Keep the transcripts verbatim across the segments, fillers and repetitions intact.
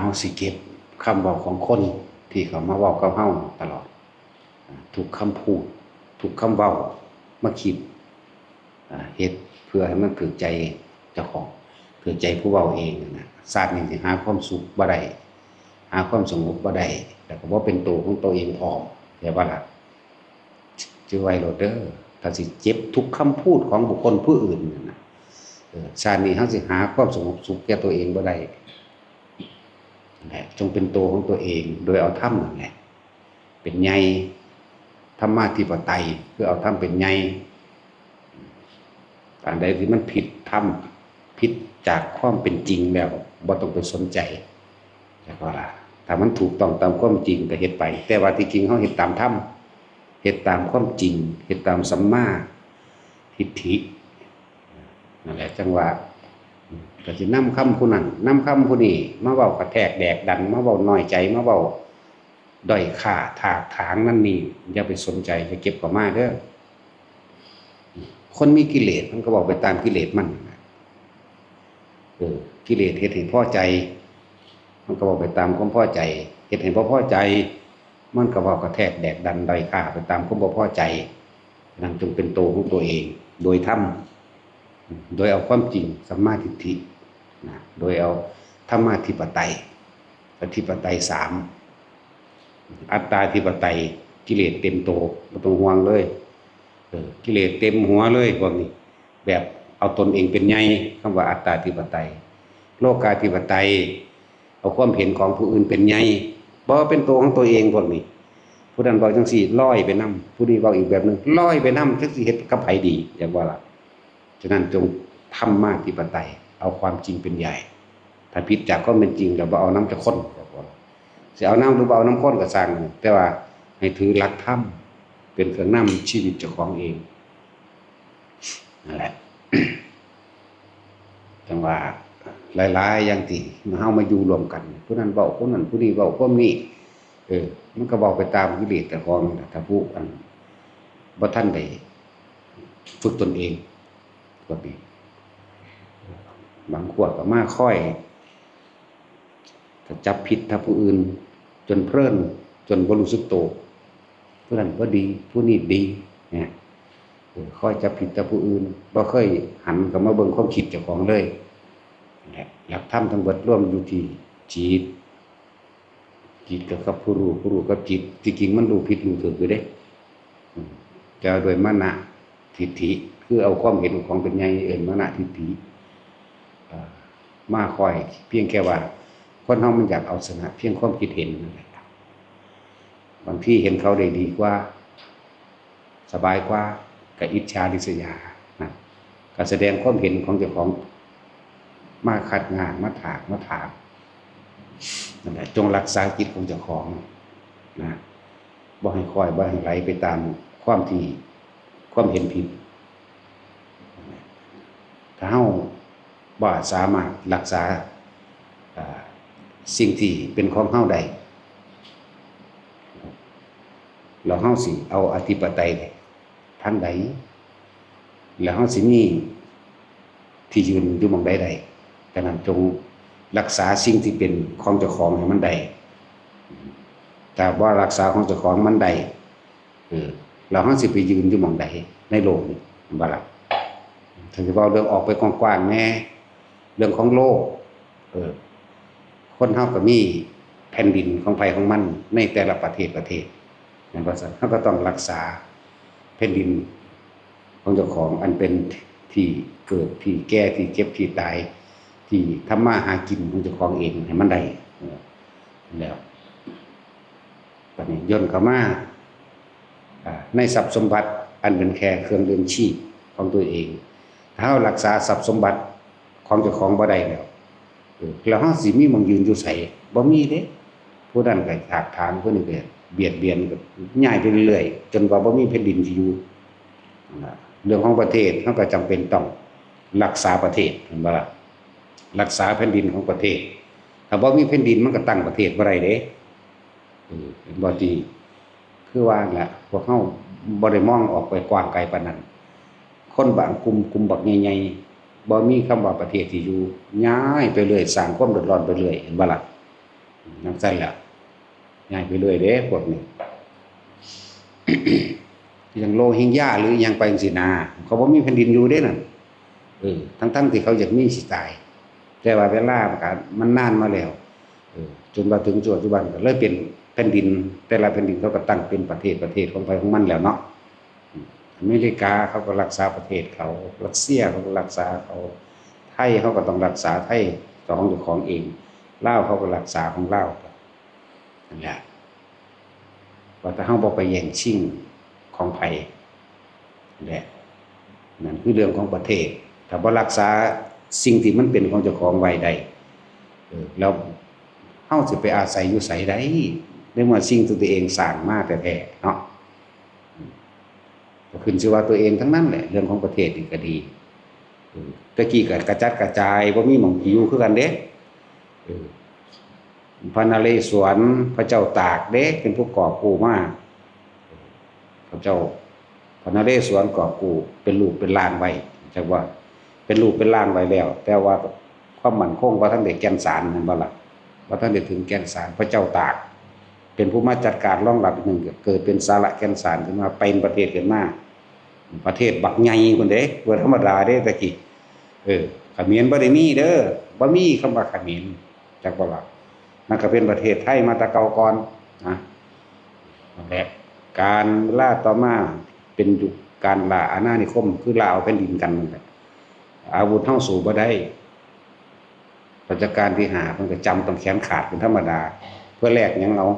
เฮาสิเก็บคำเว้าของคนที่เขามาเว้ากับเฮาตลอด ทุกคำพูด ทุกคำเว้า มาคิด อ่า เฮ็ดเพื่อให้มันถืกใจเจ้าของ ถืกใจผู้เว้าเองนั่นนะ ชาตินี้สิหาความสุขบ่ได้ หาความสงบบ่ได้ แล้วก็บ่เป็นตัวของตัวเองพร้อม เข้าใจบ่ล่ะ จื่อไว้โลดเด้อ ถ้าสิเจ็บทุกคำพูดของบุคคลผู้อื่นนั่นนะ เออ ชาตินี้เฮาสิหาความสงบสุขแก่ตัวเองบ่ได้ นั่นแหละ จงเป็นตัวของตัวเอง โดยเอาธรรมนั่นแหละ เป็นใหญ่ ธรรมาธิปไตย คือเอาธรรมเป็นใหญ่ อันใดที่มันผิดธรรม ผิดจากความเป็นจริงแล้ว บ่ต้องไปสนใจ จักว่าล่ะ ถ้ามันถูกต้องตามความจริงก็เฮ็ดไป แต่ว่าที่จริงเฮาเฮ็ดตามธรรม เฮ็ดตามความจริง เฮ็ดตามสัมมาทิฏฐิ นั่นแหละ จั่งว่า ก็สินำคำผู้นั้น นำคำผู้นี้ มาเว้ากระแทกแดกดัน มาเว้าน้อยใจ มาเว้าด้อยค่า ถากถางนั่นนี่ อย่าไปสนใจ อย่าเก็บเข้ามาเด้อ คนมีกิเลสมันก็เว้าไปตามกิเลสมัน เออ กิเลสเฮ็ดให้พอใจ มันก็เว้าไปตามความพอใจ เฮ็ดให้บ่พอใจ มันก็เว้ากระแทกแดกดันด้อยค่าไปตามความบ่พอใจ นั้นจงเป็นตัวของตัวเอง โดยธรรม โดยเอาความจริง สัมมาทิฏฐิ นะ โดยเอาธรรมาธิปไตย อธิปไตยสาม อัตตาธิปไตย กิเลสเต็มตัว บ่ต้องห่วงเลย เออ กิเลสเต็มหัวเลยพวกนี้ แบบเอาตนเองเป็นใหญ่ คำว่าอัตตาธิปไตย โลกาธิปไตย เอาความเห็นของผู้อื่นเป็นใหญ่ บ่เป็นตัวของตัวเองพวกนี้ ผู้นั้นเว้าจั่งซี้ ลอยไปนำ ผู้นี้เว้าอีกแบบหนึ่ง ลอยไปนำ จักสิเฮ็ดกับไผดี จักว่าล่ะ ฉะนั้นจงธรรมาธิปไตย เอาความจริงเป็นใหญ่ ถ้าผิดจากความเป็นจริงแล้วบ่เอานำจักคน จักว่าล่ะ สิเอานำหรือบ่เอานำคนก็ซ่าง แต่ว่าให้ถือหลักธรรมเป็นเครื่องนำชีวิตเจ้าของเอง นั่นแหละ จั่งว่าหลายๆ อย่างที่เฮามาอยู่ร่วมกัน ผู้นั้นเว้าคนนั้น ผู้นี้เว้าคนนี้ เออ มันก็เว้าไปตามกิเลสเจ้าของนั่นแหละ ถ้าผู้อันบ่ทันได้ฝึกตนเอง ก็มี บางพวกก็มาคอย ก็จับผิดถ้าผู้อื่น จนเพลิน จนบ่รู้สึกโต ผู้นั้นบ่ดี ผู้นี้ดี เนี่ย เออ คอยจับผิดแต่ผู้อื่น บ่เคยหันเข้ามาเบิ่งความคิดเจ้าของเลย นั่นแหละ หลักธรรมทั้งเบิดรวมอยู่ที่จิต จิตก็กับผู้รู้ ผู้รู้กับจิต ที่จริงมันรู้ผิดรู้ถูกอยู่เด้ อืม แต่ว่าด้วยมานะทิฏฐิ คือเอาความเห็นของเป็นใหญ่ เอิ้นมานะทิฏฐิ เอ่อ มาคอย เพียงแค่ว่า คนเฮามันอยากเอาชนะเพียงความคิดเห็นนั่นแหละ บางทีเห็นเขาได้ดีกว่า สบายกว่า ก็อิจฉาริษยานะ ก็แสดงความเห็นของเจ้าของ มาคัดงาน มาถาก มาถาง นั่นแหละ จงรักษาจิตของเจ้าของนะ บ่ให้คอย บ่ให้ไหลไปตามความที่ ความเห็นผิด ถ้าเฮาบ่สามารถรักษา อ่า สิ่งที่เป็นของเฮาได้ แล้วเฮาสิเอาอธิปไตยทางใด แล้วเฮาสิมีที่ยืนอยู่หม่องใดได้ ฉะนั้นจงรักษาสิ่งที่เป็นของเจ้าของให้มันได้ ถ้าบ่รักษาของเจ้าของมันได้ เออ แล้วเฮาสิไปยืนอยู่หม่องใดในโลกนี้ เห็นบ่ล่ะ ถ้าสิเว้าเรื่องออกไปกว้างๆแหน่ เรื่องของโลก เออ คนเฮาก็มีแผ่นดินของไผของมันในแต่ละประเทศประเทศ แม่นบ่ซั่น เฮาก็ต้องรักษาแผ่นดินของเจ้าของ อันเป็นที่เกิด ที่แก่ ที่เจ็บ ที่ตาย ที่ทำมาหากินของเจ้าของเองให้มันได้ เออ แล้ว บัดนี้ย่นเข้ามา อ่า ในทรัพย์สมบัติอันเป็นแค่เครื่องดำรงชีพของตัวเอง ถ้าเฮารักษาทรัพย์สมบัติของเจ้าของบ่ได้แล้ว เออ แล้วเฮาสิมีหม่องยืนอยู่ไส บ่มีเด้ ผู้นั้นก็ถากถาง ผู้นี้ก็เบียดเบียน ก็ย้ายไปเรื่อยๆ จนว่าบ่มีแผ่นดินสิอยู่ นั่นล่ะ เรื่องของประเทศเฮาก็จำเป็นต้องรักษาประเทศ เห็นบ่ล่ะ รักษาแผ่นดินของประเทศ ถ้าบ่มีแผ่นดินมันก็ตั้งประเทศบ่ได้เด้ เออ เห็นบ่ ที่ คือว่านั่นแหละ พวกเฮาบ่ได้มองออกไปกว้างไกลปานนั้น คนบางกลุ่ม กลุ่มบักใหญ่ๆ บ่มีคำว่าประเทศที่อยู่ ย้ายไปเรื่อย สร้างความเดือดร้อนไปเรื่อย เห็นบ่ล่ะ จั่งซั้นแหละ ย้ายไปเรื่อยเด้พวกนี้ อย่างโรฮิงญาหรืออิหยังไปจั่งซี้นะ เขาบ่มีแผ่นดินอยู่เด้นั่น เออ ทั้งๆที่เขาอยากมีสิตาย แต่ว่าเวลามันก็ มันนานมาแล้ว เออ จนมาถึงปัจจุบันก็เลยเป็นแผ่นดิน แต่ละแผ่นดินเขาก็ตั้งเป็นประเทศ ประเทศของไผของมันแล้วเนาะ อืม อเมริกาเขาก็รักษาประเทศเขา รัสเซียเขาก็รักษาเขา ไทยเขาก็ต้องรักษาไทยของเจ้าของเอง ลาวเขาก็รักษาของลาว นั่นแหละ ว่าแต่เฮาบ่ไปแย่งชิงของไผ นั่นแหละ นั่นคือเรื่องของประเทศ ถ้าบ่รักษาสิ่งที่มันเป็นของเจ้าของไว้ได้ เออ แล้วเฮาสิไปอาศัยอยู่ไสได้ ในเมื่อสิ่งที่ตัวเองสร้างมาแท้ๆ เนาะ อืม ก็ขึ้นชื่อว่าตัวเองทั้งนั้นแหละ เรื่องของประเทศนี่ก็ดี เออ แต่กี้ก็กระจัดกระจาย บ่มีหม่องสิอยู่คือกันเด้ เออ พระนเรศวร พระเจ้าตากเด้ เป็นผู้กอบกู้มา พระเจ้า พระนเรศวรกอบกู้เป็นรูปเป็นร่างไว้ จักว่าเป็นรูปเป็นร่างไว้แล้ว แต่ว่าความมั่นคงบ่ทันได้แก่นสาร แม่นบ่ล่ะ บ่ทันได้ถึงแก่นสาร พระเจ้าตาก เป็นผู้มาจัดการรองรับอีกหนึ่ง ก็เกิดเป็นสาระแก่นสารขึ้นมา เป็นประเทศขึ้นมา ประเทศบักใหญ่พุ้นเด้ บ่ธรรมดาเด้ตะกี้ เออ เขมรบ่ได้มีเด้อ บ่มีคำว่าเขมร จักบ่ล่ะ นั่นก็เป็นประเทศไทยมาแต่เก่าก่อนนะ นั่นแหละ การเวลาต่อมาเป็นยุคการล่าอาณานิคม คือล่าเอาแผ่นดินกันนั่นแหละ อาวุธเฮาสู้บ่ได้ รัชกาลที่ห้าเพิ่นก็จำต้องแขนขาดเป็นธรรมดา เพื่อแลกหยังเอา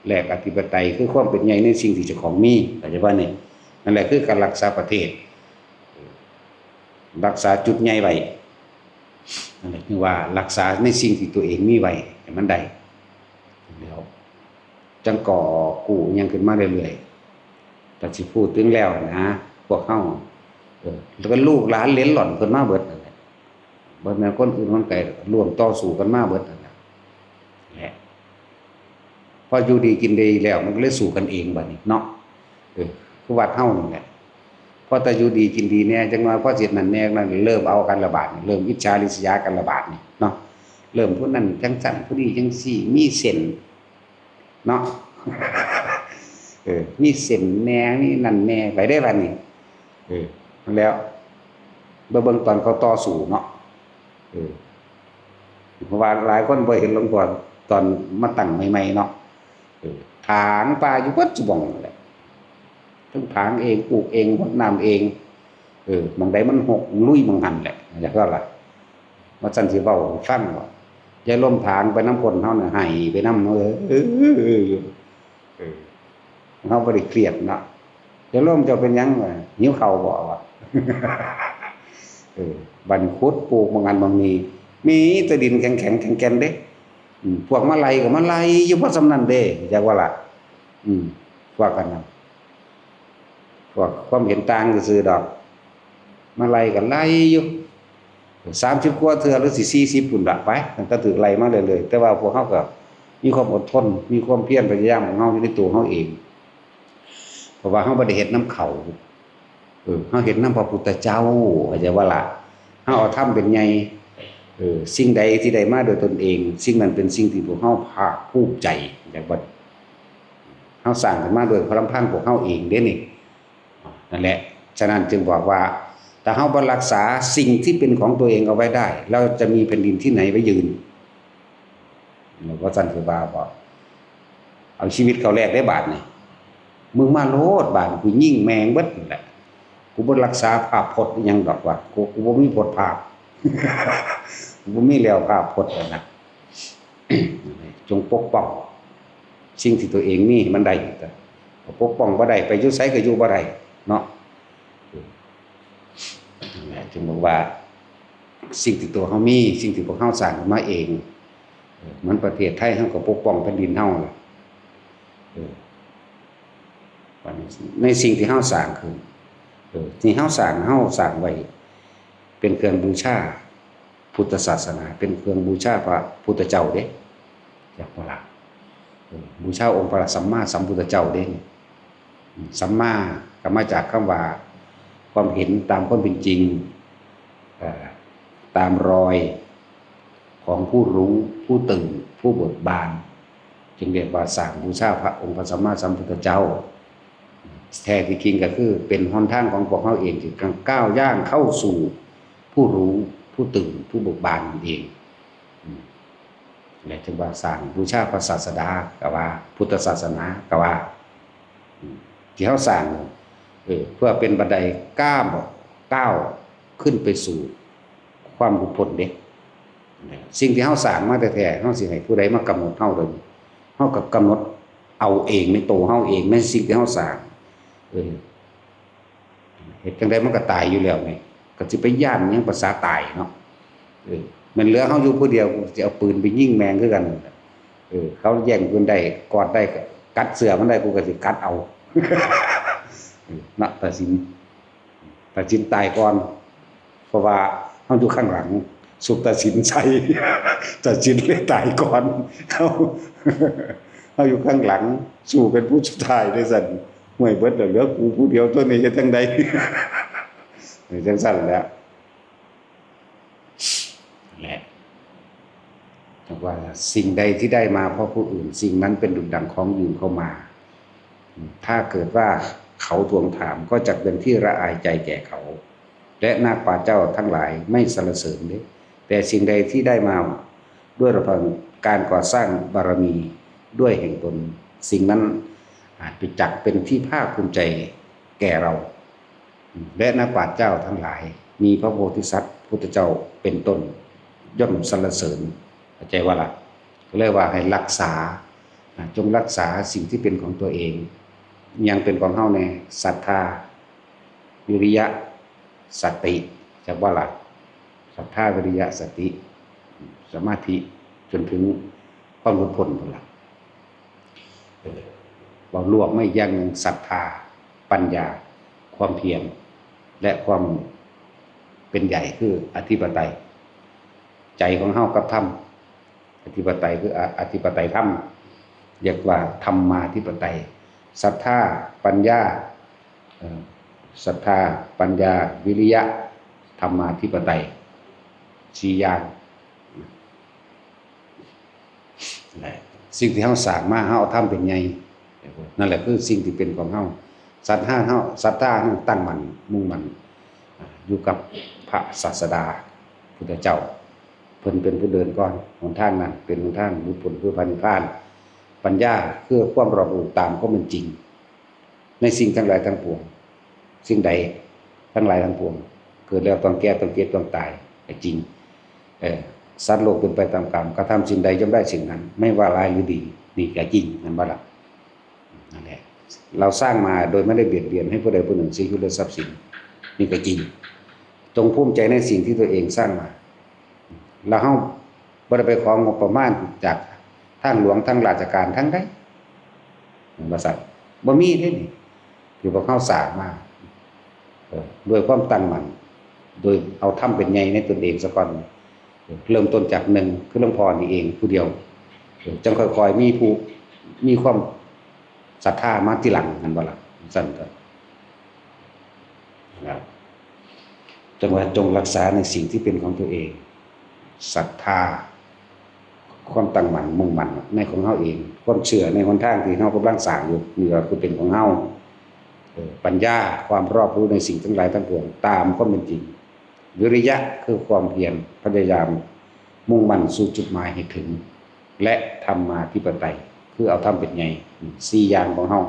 แลกอธิปไตย คือความเป็นใหญ่ในสิ่งที่เจ้าของมี เข้าใจบ่นี่ นั่นแหละคือการรักษาประเทศ รักษาจุดใหญ่ไว้ นั่นแหละคือว่ารักษาในสิ่งที่ตัวเองมีไว้ให้มันได้ แล้วจั่งก่อกู้หยังขึ้นมาเรื่อยๆ แต่สิพูดถึงแล้วนะ พวกเฮา เออ แล้วก็ลูกหลานเหลนหล่อนเพิ่นมาเบิดนั่นแหละ บ่แม่นคนอื่นคนไกล ร่วมต่อสู้กันมาเบิดนั่นแหละ แหละ พออยู่ดีกินดีแล้ว มันก็เลยสู้กันเองบัดนี้เนาะ เออ คือวัดเฮานี่แหละ พอแต่อยู่ดีกินดีแน่ จักหน่อยพอสินั่นแน่นั่น เริ่มเอากันละบาดนี่ เริ่มอิจฉาริษยากันละบาดนี่เนาะ เริ่มผู้นั้นจั่งซั้น ผู้นี้จั่งซี้ มีเส้น เนาะ เออ มีเส้นแหน่ มีนั่นแหน่ ไปได้บัดนี้ เออ นั่นแหล้ว บ่เบิ่งตอนเขาต่อสู้เนาะ เออ เพราะว่าหลายคนบ่เห็นหลวงพ่อตอนมาตั้งใหม่ๆ เนาะ เออ ถางป่าอยู่เบิดซุหม่องนั่นแหละ ทั้งถางเอง ปลูกเอง รดน้ำเอง เออ หม่องใดมันฮก ลุยหม่องหั้นแหละ จั่งซั้นล่ะ ว่าซั่นสิเว้าให้ฟังว่า อย่าล้มถางไปนำคนเฮาน่ะ ไห้ไปนำ เออ เออ เออ อยู่ เออ เฮาบ่ได้เครียดเนาะ อย่าล้ม เจ้าเป็นหยังวะ หิวข้าวบ่วะ เออ บัดนี้ขุดปลูกหม่องหั้นหม่องนี้ มีแต่ดินแข็งๆ แก่นๆ เด้ อืม พวกมาไล่ก็มาไล่อยู่พอส่ำนั้นเด้ จักว่าล่ะ อืม พวกกันน่ะ พวกความเห็นต่างซื่อๆ ดอก มาไล่ก็ไล่อยู่ สามสิบกว่าเทื่อหรือสิสี่สิบพุ้นละไป ตั้งแต่ถืกไล่มาเรื่อยๆ แต่ว่าพวกเฮาก็มีความอดทน มีความเพียรพยายามของเฮาอยู่ในตัวเฮาเอง เพราะว่าเฮาบ่ได้เฮ็ดนำเขา เออ เฮาเฮ็ดนำพระพุทธเจ้า เข้าใจบ่ล่ะ เฮาเอาธรรมเป็นใหญ่ เออ สิ่งใดที่ได้มาโดยตนเอง สิ่งนั้นเป็นสิ่งที่พวกเฮาภาคภูมิใจ เข้าใจบ่ เฮาสร้างขึ้นมาโดยพลังพวกเฮาเองเด้นี่ นั่นแหละ ฉะนั้นจึงบอกว่า ถ้าเฮาบ่รักษาสิ่งที่เป็นของตัวเองเอาไว้ได้ เราจะมีแผ่นดินที่ไหนไว้ยืน หลวงพ่อท่านครูบาบอก เอาชีวิตเขาแลกได้บาดนี่ มึงมาโลดบาด กูยิงแม่งเบิดนั่นแหละ กูบ่รักษาภาพพจน์อิหยังดอกว่า กู กูบ่มีพจน์ภาพ กูบ่มีแล้วภาพพจน์นะ จงปกป้องสิ่งที่ตัวเองมีให้มันได้ ปกป้องบ่ได้ ไปอยู่ไสก็อยู่บ่ได้เนาะ นั่นแหละจึงบอกว่า สิ่งที่ตัวเฮามี สิ่งที่พวกเฮาสร้างขึ้นมาเอง เออ เหมือนประเทศไทยเฮาก็ปกป้องแผ่นดินเฮาล่ะ เออ บัดนี้ในสิ่งที่เฮาสร้างขึ้น เออ ที่เฮาสร้าง เฮาสร้างไว้ เป็นเครื่องบูชาพุทธศาสนา เป็นเครื่องบูชาพระพุทธเจ้าเด้ จักบ่ล่ะ เออ บูชาองค์พระสัมมาสัมพุทธเจ้าเด้ สัมมาก็มาจากคำว่า ความเห็นตามความเป็นจริง เอ่อ ตามรอยของผู้รู้ ผู้ตื่น ผู้เบิกบาน จึงเรียกว่าสร้างบูชาพระองค์พระสัมมาสัมพุทธเจ้า แท้ที่จริงก็คือเป็นหนทางของพวกเฮาเองที่ก้าวย่างเข้าสู่ผู้รู้ผู้ตื่นผู้เบิกบานนั่นเอง อืม และจึงว่าสร้างบูชาพระศาสดาก็ว่า พุทธศาสนาก็ว่า อืม ที่เฮาสร้าง เออ เพื่อเป็นบันไดก้าวก้าวขึ้นไปสู่ความหลุดพ้นเด้ สิ่งที่เฮาสร้างมาแท้ๆ เฮาสิให้ผู้ใดมากำหนดเฮาเลย เฮาก็กำหนดเอาเองในตัวเฮาเองในสิ่งที่เฮาสร้าง เออ เฮ็ดจั่งใดมันก็ตายอยู่แล้วไง ก็สิไปย้านหยังภาษาตายเนาะ เออ แม่นเหลือเฮาอยู่ผู้เดียว กูสิเอาปืนไปยิงแม่งคือกัน เออ เขาแย่งปืนได้ กอดได้ กัดเสื้อมันได้ กูก็สิกัดเอา เออ นะ ตัดสิน ตัดสินตายก่อน เพราะว่าเฮาอยู่ข้างหลัง สุดตัดสินใส่ ตัดสินเลยตายก่อน เฮา เฮาอยู่ข้างหลัง สู้เป็นผู้สุดท้ายเลยสั่น ห่วยเบิดแล้ว เหลือกูผู้เดียวตัวนี้เฮ็ดจั่งใด เออ จั่งซั่นแหละ และ แต่ว่าสิ่งใดที่ได้มาเพราะผู้อื่น สิ่งนั้นเป็นดุจดังของยืมเข้ามา ถ้าเกิดว่าเขาทวงถามก็จะเป็นที่ระอายใจแก่เขา และนักปราชญ์เจ้าทั้งหลายไม่สรรเสริญเด้ แต่สิ่งใดที่ได้มาด้วยลำพังการก่อสร้างบารมีด้วยแห่งตน สิ่งนั้นอาจจะจักเป็นที่ภาคภูมิใจแก่เรา และนักปราชญ์เจ้าทั้งหลาย มีพระโพธิสัตว์พุทธเจ้าเป็นต้น ย่อมสรรเสริญ เข้าใจว่าล่ะ ก็เลยว่าให้รักษา อ่า จงรักษาสิ่งที่เป็นของตัวเอง ยังเป็นของเฮาแน่ ศรัทธา วิริยะ สติ จักว่าล่ะ ศรัทธา วิริยะ สติ สมาธิ จนถึงความหลุดพ้นพุ้นล่ะ เออ เว้ารวมมาอีกอย่างหนึ่ง ศรัทธา ปัญญา ความเพียร และความเป็นใหญ่คืออธิปไตย ใจของเฮากับธรรม อธิปไตยคืออ-, อธิปไตยธรรม เรียกว่าธรรมาธิปไตย ศรัทธา ปัญญา เอ่อ ศรัทธา ปัญญา วิริยะ ธรรมาธิปไตย สี่อย่าง และสิ่งที่เฮาสร้างมา เฮาเอาธรรมเป็นใหญ่ นั่นแหละคือสิ่งที่เป็นของเฮา ศรัทธาเฮา ศรัทธาเฮาตั้งมั่น มุ่งมั่น อ่า อยู่กับพระศาสดา พุทธเจ้า เพิ่นเป็นผู้เดินก่อน หนทางนั้นเป็นหนทางหลุดพ้นคือพระนิพพาน ปัญญาคือความรอบรู้ตามความเป็นจริง ในสิ่งทั้งหลายทั้งปวง สิ่งใดทั้งหลายทั้งปวง เกิดแล้วต้องแก่ ต้องเจ็บ ต้องตาย ก็จริง เออ สัตว์โลกเป็นไปตามกรรม กระทำสิ่งใดย่อมได้สิ่งนั้น ไม่ว่าร้ายหรือดี นี่ก็จริง แม่นบ่ล่ะ นั่นแหละ เราสร้างมาโดยไม่ได้เบียดเบียนให้ผู้ใดผู้หนึ่งเสียชีวิตและทรัพย์สิน นี่ก็จริง จงภูมิใจในสิ่งที่ตัวเองสร้างมา แล้วเฮาบ่ได้ไปของงบประมาณจากทางหลวง ทางราชการ ทางใด ว่าซั่น บ่มีเด้นี่ ที่พวกเฮาสร้างมา เออ ด้วยความตั้งมั่น โดยเอาธรรมเป็นใหญ่ในตนเองซะก่อน เออ เริ่มต้นจากหนึ่ง คือหลวงพ่อนี่เองผู้เดียว เออ จั่งค่อยๆ มีผู้ มีความศรัทธามาทีหลัง แม่นบ่ล่ะ ซั่นก็ นะ จั่งว่าจงรักษาในสิ่งที่เป็นของตัวเอง ศรัทธา ความตั้งมั่นมุ่งมั่นในของเฮาเอง ความเชื่อในหนทางที่เฮากำลังสร้างอยู่ นี่ก็คือเป็นของเฮา เออ ปัญญา ความรอบรู้ในสิ่งทั้งหลายทั้งปวง ตามความเป็นจริง วิริยะ คือความเพียร พยายาม มุ่งมั่นสู่จุดหมายให้ถึง และธรรมาธิปไตย คือเอาธรรมเป็นใหญ่ สี่อย่างของเฮา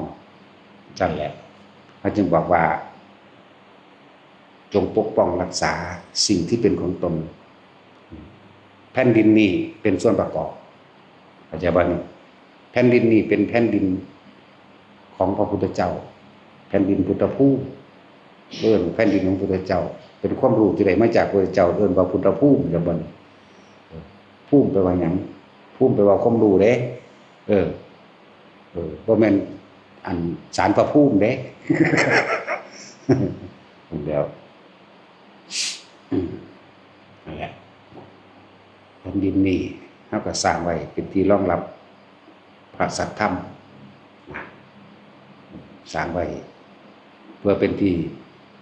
นั่นแหละ เฮาจึงบอกว่า จงปกป้องรักษาสิ่งที่เป็นของตน แผ่นดินนี้เป็นส่วนประกอบ เข้าใจบ่นี่ แผ่นดินนี้เป็นแผ่นดินของพระพุทธเจ้า แผ่นดินพุทธภูมิ เอิ้นแผ่นดินของพุทธเจ้า เป็นความรู้ที่ได้มาจากพุทธเจ้า เอิ้นว่าพุทธภูมิ เข้าใจบ่นี่ เออ ภูมิแปลว่าหยัง ภูมิแปลว่าความรู้เด้ เออ เออ บ่แม่น อัน ศาลพระภูมิเด้ แล้ว อืม นั่นแหละ แผ่นดินนี้เฮาก็สร้างไว้เป็นที่รองรับพระสัทธรรม นะ สร้างไว้เพื่อเป็นที่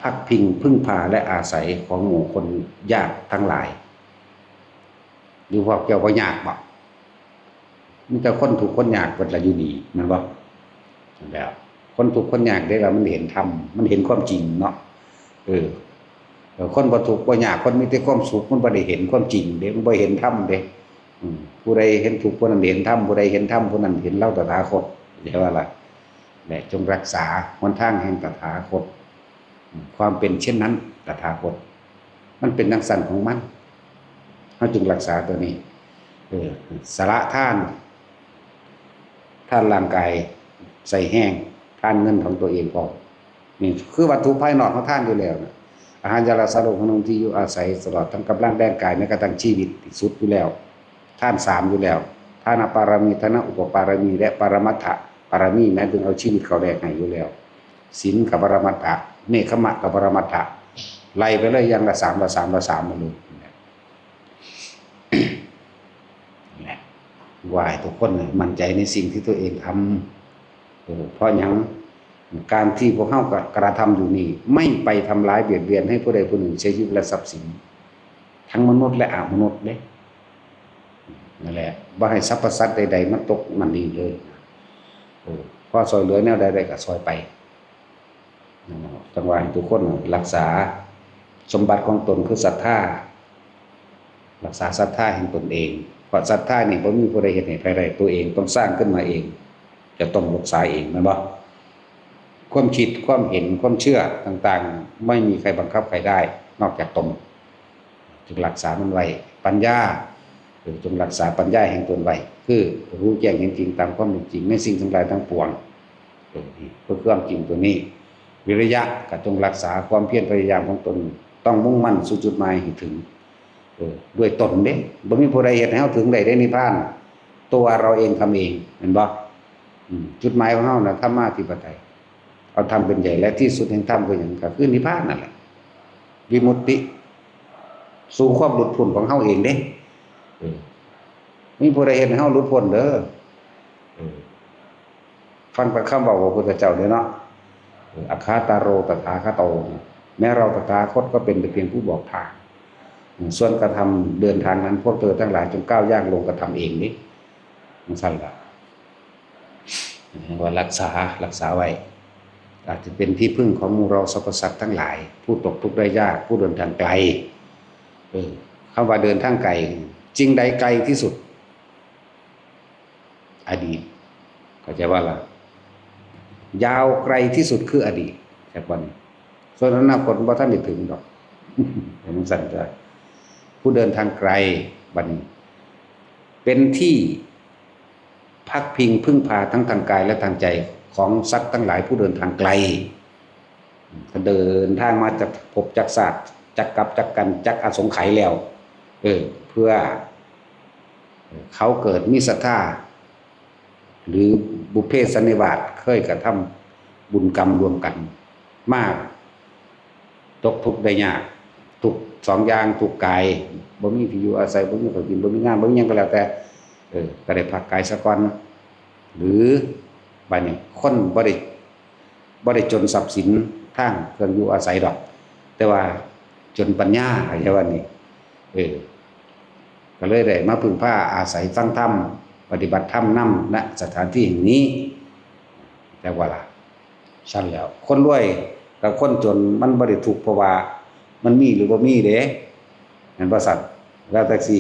พักพิงพึ่งพาและอาศัยของหมู่คนยากทั้งหลาย หรือพวกเจ้าบ่ยากบ่ มีแต่คนทุกข์คนยากเบิดละอยู่นี่ แม่นบ่? นั่นแหละ คนทุกข์คนยากเด้ล่ะ มันเห็นธรรม มันเห็นความจริงเนาะ เออ เออ คนบ่ทุกข์บ่ยาก คนมีแต่ความสุข มันบ่ได้เห็นความจริงเด้ มันบ่เห็นธรรมเด้ อืม ผู้ใดเห็นทุกข์ ผู้นั้นเห็นธรรม ผู้ใดเห็นธรรม ผู้นั้นเห็นเราตถาคต เข้าใจว่าล่ะ และจงรักษาหนทางแห่งตถาคต ความเป็นเช่นนั้น ตถาคต มันเป็นจั่งซั้นของมัน เราจึงรักษาตัวนี้ เออ สละทาน ทานร่างกาย ใส่แฮง ทานเงินของตัวเองพร้อม นี่คือวัตถุภายนอกของทานอยู่แล้วนะ อาหาร ยารักษาโรค บำรุงที่อยู่อาศัย ตลอดทั้งกำลังแรงกาย แม้กระทั่งชีวิตที่สุดอยู่แล้ว ทานสามอยู่แล้ว ทานปารมี ทานอุปปารมี และปรมัตถปารมี หมายถึงเอาชีวิตเขาแลกให้อยู่แล้ว ศีลกับปรมัตถ เนกขมะกับปรมัตถ ไล่ไปเลยอย่างละสาม ละสาม ละสามมาเลย แหละ ว่าให้ทุกคนมั่นใจในสิ่งที่ตัวเองทำ เออ เพราะหยัง การที่พวกเฮากระทำอยู่นี่ ไม่ไปทำร้ายเบียดเบียนให้ผู้ใดผู้หนึ่งเสียชีวิตและทรัพย์สิน ทั้งมนุษย์และอมนุษย์เด้ นั่นแหละ บ่ให้สรรพสัตว์ใดๆมาตกนั่นนี่เลย เออ พอซ่อยเหลือแนวใดได้ก็ซ่อยไป จั่งว่าให้ทุกคนรักษาสมบัติของตนคือศรัทธา รักษาศรัทธาแห่งตนเอง เพราะศรัทธานี่บ่มีผู้ใดเฮ็ดให้ไผได้ ตัวเองต้องสร้างขึ้นมาเอง จะต้องรักษาเอง แม่นบ่? ความคิด ความเห็น ความเชื่อต่างๆ ไม่มีใครบังคับใครได้ นอกจากตน จงรักษามันไว้ ปัญญา เออ จงรักษาปัญญาแห่งตนไว้ คือรู้แจ้งเห็นจริงตามความเป็นจริงในสิ่งทั้งหลายทั้งปวง เออ นี่คือความจริงตัวนี้ วิริยะ ก็จงรักษาความเพียรพยายามของตน ต้องมุ่งมั่นสู่จุดหมายให้ถึง เออ ด้วยตนเด้ บ่มีผู้ใดเฮ็ดให้เฮาถึงได้เด้นิพพาน ตัวเราเองทำเอง แม่นบ่? อืม จุดหมายของเฮาน่ะ ธรรมาธิปไตย เอาธรรมเป็นใหญ่ และที่สุดแห่งธรรมคือหยัง? ก็คือนิพพานนั่นแหละ วิมุตติ สู่ความหลุดพ้นของเฮาเองเด้ เออ มีผู้ใดเฮ็ดให้เฮาหลุดพ้นเด้อ เออ ฟังแต่คำเว้าของพระพุทธเจ้าเด้อเนาะ เออ อัคคาตาโรตถาคโต แม้เราตถาคตก็เป็นแต่เพียงผู้บอกทาง ส่วนกระทำเดินทางนั้น พวกเธอทั้งหลายจงก้าวย่างลงกระทำเองเด้ จั่งซั้นล่ะ เรียกว่ารักษา รักษาไว้ อาจจะเป็นที่พึ่งของหมู่เราสรรพสัตว์ทั้งหลาย ผู้ตกทุกข์ได้ยาก ผู้เดินทางไกล เออ คำว่าเดินทางไกล สิ่งใดไกลที่สุด? อดีต เข้าใจบ่ล่ะ ยาวไกลที่สุดคืออดีต จักวัน ส่วนอนาคตบ่ทันได้ถึงดอก เห็นจั่งซั้นจ้ะ ผู้เดินทางไกล บัดนี้ เป็นที่ พักพิงพึ่งพาทั้งทางกายและทางใจของสัตว์ทั้งหลายผู้เดินทางไกล ถ้าเดินทางมาจากภพจักชาติ จักกัปจักกัลป์ จักอสงไขยแล้ว เออ เพื่อ เขาเกิดมีศรัทธา หรือบุพเพสันนิวาส เคยกระทำบุญกรรมร่วมกัน มา ตกทุกข์ได้ยาก ทุกข์สองอย่าง ทุกข์กาย บ่มีที่อยู่อาศัย บ่มีข้าวกิน บ่มีงาน บ่มีหยังก็แล้วแต่ เออ ก็ได้พักกายซะก่อน หรือ บัดนี้ คนบ่ได้ บ่ได้จนทรัพย์สินทางเครื่องอยู่อาศัยดอก แต่ว่าจนปัญญา เข้าใจว่านี่ เออ ก็เลยได้มาพึ่งพาอาศัยฟังธรรม ปฏิบัติธรรมนำ ณ สถานที่แห่งนี้ จั่งว่าล่ะ ซั้นแล้ว คนรวยกับคนจนมันบ่ได้ทุกข์เพราะว่ามันมีหรือบ่มีเด้ แม่นบ่ซั้น? แล้วแต่สิ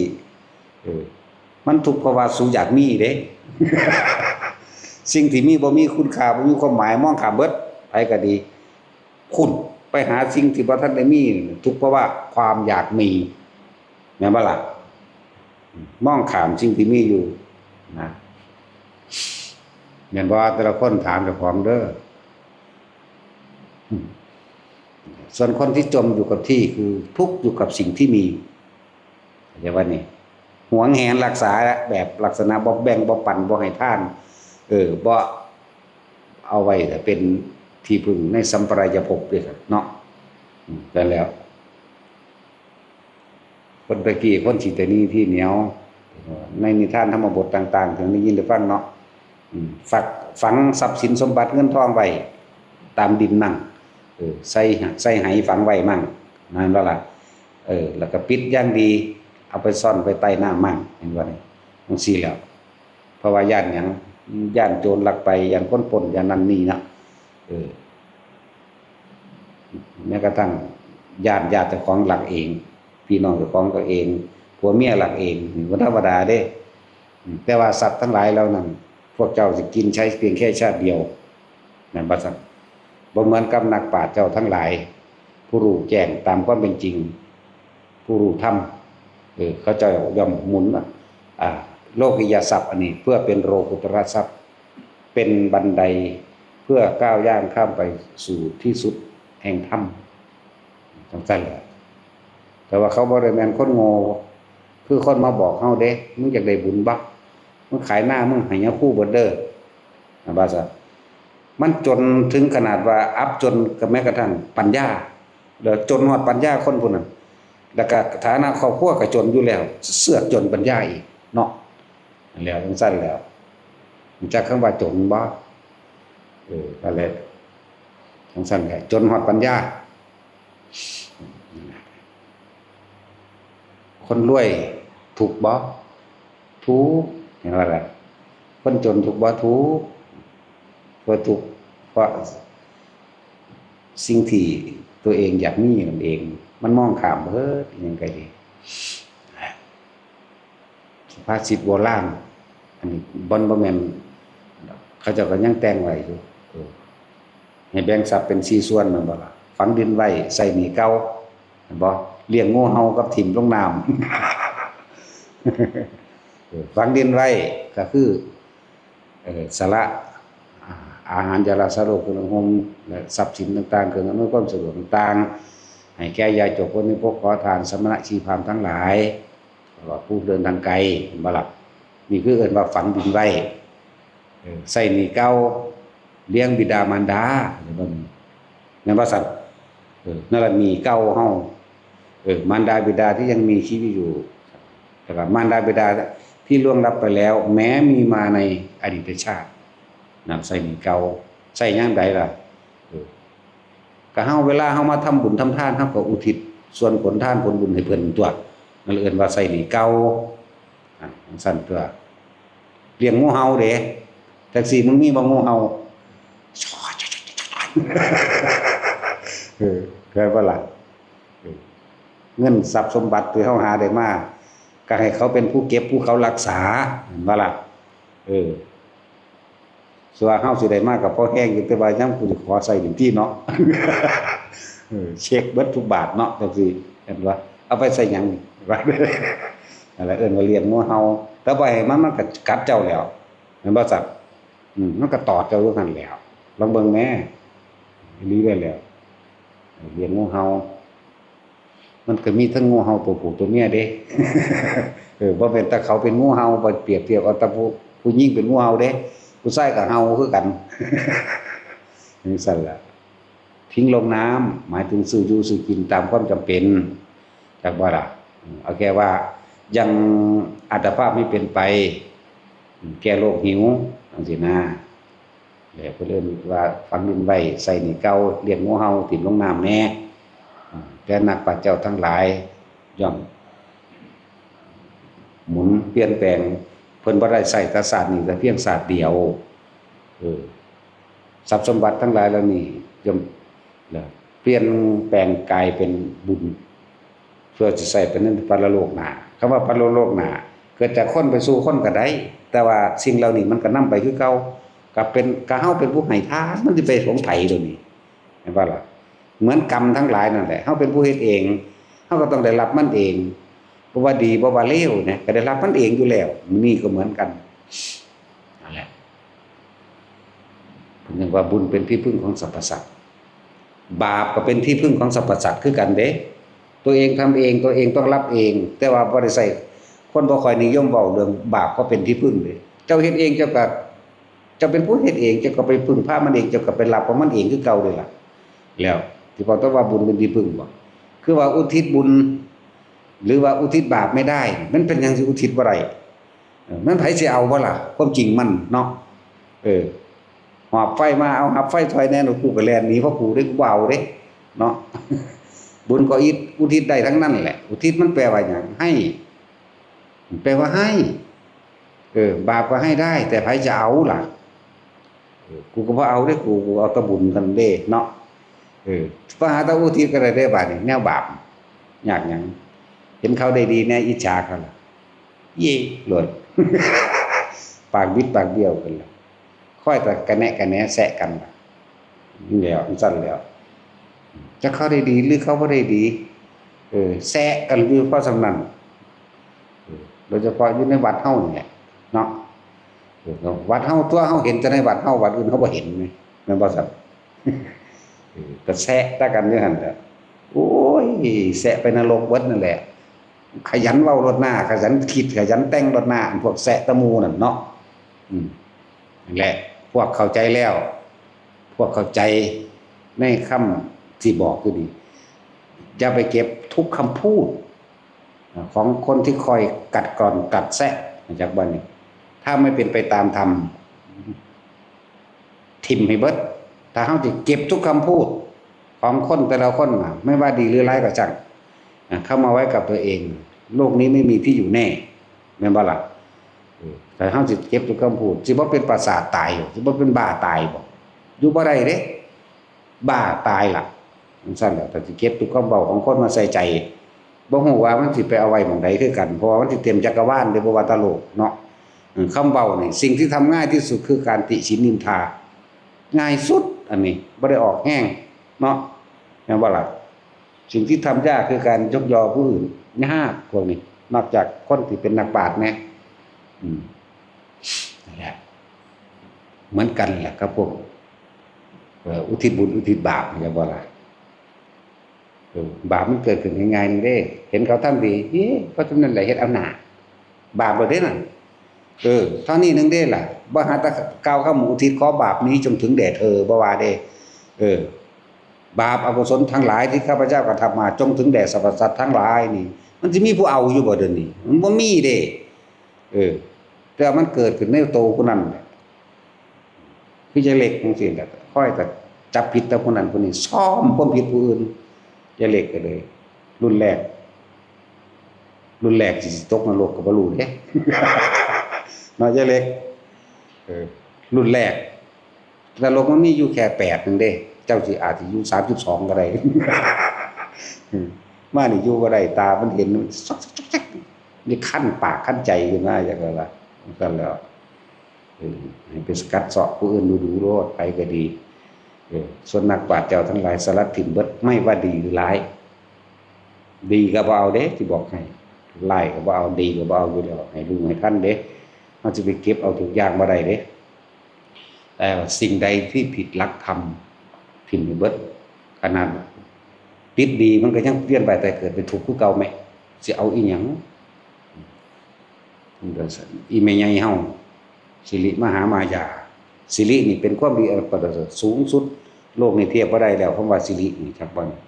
เออ มันทุกข์เพราะว่าสูอยากมีเด้ สิ่งที่มีบ่มีคุณค่า บ่มีความหมาย มองข้ามเบิด ไผก็ดี คุณไปหาสิ่งที่บ่ทันได้มี ทุกข์เพราะว่าความอยากมี แม่นบ่ล่ะ? มองข้ามสิ่งที่มีอยู่นะ แม่นบ่? แต่ละคนถามเจ้าของเด้อ ส่วนคนที่จมอยู่กับที่คือทุกข์อยู่กับสิ่งที่มี เข้าใจว่านี่ หวงแหนรักษาแบบลักษณะบ่แบ่งบ่ปันบ่ให้ทาน เออ บ่เอาไว้เป็นที่พึ่งในสัมปรายภพเด้อครับเนาะ อืม นั่นแหละ คนตะกี้คนขี้ตะหนี่ที่เหนียว ในนิทานธรรมบทต่างๆ ที่ได้ยินได้ฟังเนาะ อืม ฝัก ฝังทรัพย์สินสมบัติเงินทองไว้ตามดินมั่ง เออ ใส่ ใส่ไหฝังไว้มั่ง แม่นบ่ล่ะ เออ แล้วก็ปิดอย่างดี เอาไปซ่อนไว้ใต้น้ำมั่ง เห็นบ่นี่ จั่งซี้แหล้ว เพราะว่าย้านหยัง ย้านโจรลักไป ย้านคนปล้น ย้านนั่นนี่นะ เออ แม้กระทั่งย้านญาติเจ้าของลักเอง พี่น้องเจ้าของก็เอง ผัวเมียลักเอง นี่บ่ธรรมดาเด้ อืม แต่ว่าสัตว์ทั้งหลายเหล่านั้น พวกเจ้าสิกินใช้เพียงแค่ชาติเดียว นั่นบ่ซั่น บ่เหมือนกับนักปราชญ์เจ้าทั้งหลาย ผู้รู้แจ้งตามความเป็นจริง ผู้รู้ธรรม เออ เขาเจ้าย่อมหมุน อ่า โลกิยทรัพย์อันนี้ เพื่อเป็นโลกุตตรทรัพย์ เป็นบันไดเพื่อก้าวย่างข้ามไปสู่ที่สุดแห่งธรรม จังซั่นแหละ แต่ว่าเขาบ่ได้แม่นคนโง่ คือคนมาบอกเฮาเด้ มึงอยากได้บุญบ่ มึงขายนามึงให้ยาคูเบิดเด้อ นะว่าซะ มันจนถึงขนาดว่าอับจนกับแม้กระทั่งปัญญา แล้วจนฮอดปัญญาคนผู้นั้น แล้วก็ฐานะครอบครัวก็จนอยู่แล้ว เสือกจนปัญญาอีกเนาะ แล้วจังซั่นแล้ว รู้จักคำว่าจนบ่ เออ นั่นแหละ จังซั่นแหละ จนฮอดปัญญา คนรวยทุกข์บ่ ทุกข์ เห็นว่าล่ะ คนจนทุกข์บ่ ทุกข์ เพราะทุกข์ เพราะสิ่งที่ตัวเองอยากมีนั่นเอง มันมองข้ามเบิดอิหยังก็ดี สุภาษิตโบราณ อันนี้บ่ บ่แม่น เขาเจ้าก็ยังแต่งไว้อยู่ เออ ให้แบ่งทรัพย์เป็นสี่ส่วนแม่นบ่ล่ะ ฝังดินไว้ ใช้หนี้เก่า แม่นบ่ เลี้ยงงูเห่ากับถิ่มลงน้ำ เออ ฝังดินไว้ก็คือ เอ่อ สละ อ่า อาหาร ยารักษาโรค เครื่องนุ่งห่ม และทรัพย์สินต่างๆ เครื่องอำนวยความสะดวกต่างๆ ให้แก่ยาจก คนมีพวกขอทาน สมณะชีพราหมณ์ทั้งหลาย แล้วก็ผู้เดินทางไกล เห็นบ่ล่ะ นี่คือเอิ้นว่าฝังดินไว้ เออ ใช้หนี้เก่า เลี้ยงบิดามารดา เห็นบ่นี่ แม่นบ่ซั่น เออ นั่นล่ะหนี้เก่าเฮา เออ มารดาบิดาที่ยังมีชีวิตอยู่ แล้วก็มารดาบิดาที่ล่วงลับไปแล้ว แม้มีมาในอดีตชาติ นะ ใช้หนี้เก่า ใช้ยามใดล่ะ เออ ก็เฮา เวลาเฮามาทำบุญทำทาน เฮาก็อุทิศส่วนผลทานผลบุญให้เพิ่นตั๊ว นั่นเอิ้นว่าใช้หนี้เก่า อ่ะ จังซั่นตั๊ว เลี้ยงงูเห่าเด้ จั่งซี้มึงมีบ่งูเห่า เออ เข้าใจบ่ล่ะ เออ เงินทรัพย์สมบัติที่เฮาหาได้มา ก็ให้เขาเป็นผู้เก็บผู้เขารักษา เห็นบ่ล่ะ เออ ส่วนเฮาสิได้มาก็พอแฮงอยู่ แต่ว่ายามกูสิขอใช้นี่ติเนาะ เออ เช็คเบิดทุกบาทเนาะ จั่งซี้ เห็นบ่ เอาไปใช้หยัง นั่นแหละ เอิ้นว่าเลี้ยงงูเห่า แต่บ่ให้มัน มันก็กัดเจ้าแล้ว แม่นบ่ซั้น อืม มันก็ตอดเจ้าอยู่หั่นแหล้ว ลองเบิ่งแหม อีหลีเด้อแหล้ว เลี้ยงงูเห่า มันก็มีทั้งงูเห่าตัวผู้ตัวเมียเด้ เออ บ่แม่นแต่เขาเป็นงูเห่า บ่เปรียบเทียบเอาแต่ผู้ ผู้หญิงเป็นงูเห่าเด้ ผู้ชายก็เห่าคือกัน จั่งซั้นล่ะ ทิ้งลงน้ำ หมายถึงซื้ออยู่ซื้อกินตามความจำเป็น จักบ่ล่ะ อืม เอาแค่ว่ายังอัตภาพไม่เป็นไป อืม แก้โรคหิว จั่งซี้นะ แล้วเพิ่นเอิ้นว่าฝังดินไว้ ใช้หนี้เก่า เลี้ยงงูเห่า ถิ่มลงน้ำแหน่ อืม แต่นักปราชญ์เจ้าทั้งหลายย่อมหมุนเปลี่ยนแปลง เพิ่นบ่ได้ใช้แต่ชาตินี้แต่เพียงชาติเดียว เออ ทรัพย์สมบัติทั้งหลายเหล่านี้ย่อม แล้วเปลี่ยนแปลงกลายเป็นบุญ เพื่อจะใช้ไปในปรโลกหน้า คำว่าปรโลกหน้า เกิดจากคนไปสู่คนก็ได้ แต่ว่าสิ่งเหล่านี้มันก็นำไปคือเก่า ก็เป็น ก็เฮาเป็นผู้ให้ทาน มันสิไปของไผเดี๋ยวนี้ เห็นบ่ล่ะ เหมือนกรรมทั้งหลายนั่นแหละ เฮาเป็นผู้เฮ็ดเอง เฮาก็ต้องได้รับมันเอง บ่ว่าดีบ่ว่าเลวเนี่ย ก็ได้รับมันเองอยู่แล้ว นี่ก็เหมือนกัน นั่นแหละ เพิ่นเรียกว่าบุญเป็นที่พึ่งของสรรพสัตว์ บาปก็เป็นที่พึ่งของสรรพสัตว์คือกันเด้ ตัวเองทำเอง ตัวเองต้องรับเอง แต่ว่าบ่ได้ใช้ คนบ่ค่อยนิยมเว้าเรื่องบาปก็เป็นที่พึ่งเด้ เจ้าเฮ็ดเองเจ้าก็ เจ้าเป็นผู้เฮ็ดเอง เจ้าก็ไปพึ่งพามันเอง เจ้าก็ไปรับของมันเองคือเก่าเด้ล่ะ แล้วที่เว้าแต่ว่าบุญเป็นที่พึ่งบ่ คือว่าอุทิศบุญ หรือว่าอุทิศบาปไม่ได้ มันเป็นหยังสิอุทิศบ่ได้ เออ มันไผสิเอาบ่ล่ะ ความจริงมันเนาะ เออ หอบไฟมา เอาหับไฟซอยแหน่ กูก็แล่นหนี เพราะกูเด้ กูบ่เอาเด้ เนาะ บุญก็อิด อุทิศได้ทั้งนั้นแหละ อุทิศมันแปลว่าหยัง ให้ แปลว่าให้ เออ บาปก็ให้ได้ แต่ไผจะเอาล่ะ เออ กูก็บ่เอาเด้ กู กูเอาแต่บุญกันเด้เนาะ เออ พระหาตะอุทิศก็ได้เด้ บาดนี้แนวบาป ยากหยัง เห็นเขาได้ดีแน่ อิจฉาเขาล่ะ เย่โลด ปากบิดปากเบี้ยวกันล่ะ ค่อยแต่กะแนะกะแหนแซะกันล่ะ นี่แหละ มันสั้นแล้ว จะเขาได้ดีหรือเขาบ่ได้ดี เออ แซะกันอยู่เพราะสำนั้น เออ โดยเฉพาะอยู่ในวัดเฮานี่แหละเนาะ เออ วัดเฮาตัวเฮาเห็นแต่ในวัดเฮา วัดอื่นเฮาบ่เห็นไง แม่นบ่ซั่น เออ ก็แซะตะกันอยู่หั่นแหละ โอ้ย แซะไปนรกเบิดนั่นแหละ ขยันเว้าโลดหน้า ขยันคิด ขยันแต่งโลดหน้า อันพวกแซะตะหมู่นั่นเนาะ อืม นั่นแหละ พวกเข้าใจแล้ว พวกเข้าใจในคำที่บอกคือดี อย่าไปเก็บทุกคำพูด ของคนที่คอยกัดกร่อนกัดแซะ จากบ้านนี้ ถ้าไม่เป็นไปตามธรรม ถิ่มให้เบิด ถ้าเฮาสิเก็บทุกคำพูด ของคนแต่ละคนน่ะ ไม่ว่าดีหรือร้ายก็ช่าง อ่ะ เข้ามาไว้กับตัวเอง โลกนี้ไม่มีที่อยู่แน่ แม่นบ่ล่ะ เออ แต่เฮาสิเก็บทุกคำพูด สิบ่เป็นประสาทตายบ่ สิบ่เป็นบ้าตายบ่ อยู่บ่ได้เด้ บ้าตายล่ะ จั่งซั้นแหละ ถ้าสิเก็บทุกคำเว้าของคนมาใส่ใจ บ่ฮู้ว่ามันสิไปเอาไว้หม่องใดคือกัน เพราะว่ามันสิเต็มจักรวาลเด้ บ่ว่าแต่โลกเนาะ เออ คำเว้านี่ สิ่งที่ทำง่ายที่สุดคือการติฉินนินทา ง่ายสุด อันนี้ บ่ได้ออกแฮงเนาะ แม่นบ่ล่ะ สิ่งที่ทำยากคือการยกยอผู้อื่น ยากพวกนี้ นอกจากคนที่เป็นนักปราชญ์แหน่ อืม นั่นแหละ เหมือนกันแหละครับพวก เอ่อ อุทิศบุญอุทิศบาปนี่แหละบ่ล่ะ เออ บาปมันเกิดขึ้นง่ายๆนี่เด้ เห็นเขาทำดี เฮ้ย เพราะฉะนั้นแหละเฮ็ดเอาหน้า บาปบ่เด้นั่น เออ เท่านี้หนึ่งเด้ล่ะ บ่หาแต่กล่าวคำอุทิศขอบาปนี้จงถึงแด่เธอ บ่ว่าเด้ เออ บาปอกุศลทั้งหลายที่ข้าพเจ้ากระทำมา จงถึงแด่สรรพสัตว์ทั้งหลายนี่ มันสิมีผู้เอาอยู่บ่เดี๋ยวนี้ มันบ่มีเด้ เออ แต่มันเกิดขึ้นในโตผู้นั้นแหละ คือยายเล็กจังซี่แหละ คอยแต่จับผิดแต่ผู้นั้นผู้นี้ ซ่อมความผิดผู้อื่น ยายเล็กก็เลย รุ่นแรก รุ่นแรกสิตกนรกก็บ่รู้เด้ เนาะยายเล็ก เออ รุ่นแรก นรกมันมีอยู่แค่แปดหนึ่งเด้ เจ้าสิอาจสิอยู่สามสิบสองก็ได้ อืม มานี่อยู่บ่ได้ ตามันเห็น ซอกๆๆๆ นี่คันปากคันใจขึ้นมา จักว่า จั่งซั้นแล้ว เออ ให้ไปสกัดเซาะผู้อื่นดูๆโลด ไผก็ดี เออ ส่วนนักปราชญ์เจ้าทั้งหลายสลัดถิ่มเบิด ไม่ว่าดีหรือร้าย ดีก็บ่เอาเด้ สิบอกให้ ร้ายก็บ่เอา ดีก็บ่เอาอยู่แล้ว ให้รู้ให้ทันเด้ เฮาสิไปเก็บเอาทุกอย่างบ่ได้เด้ แต่ว่าสิ่งใดที่ผิดหลักธรรม ถิ่มให้เบิด ขนาดติดดีมันก็ยังเวียนว่ายตายเกิดเป็นทุกข์คือเก่าแหม สิเอาอีหยัง อีแม่ใหญ่เฮา สิริมหามายา สิรินี่เป็นความดีอันประเสริฐสูงสุด โลกนี้เทียบบ่ได้แล้ว คำว่าสิรินี่ จักบ่นี่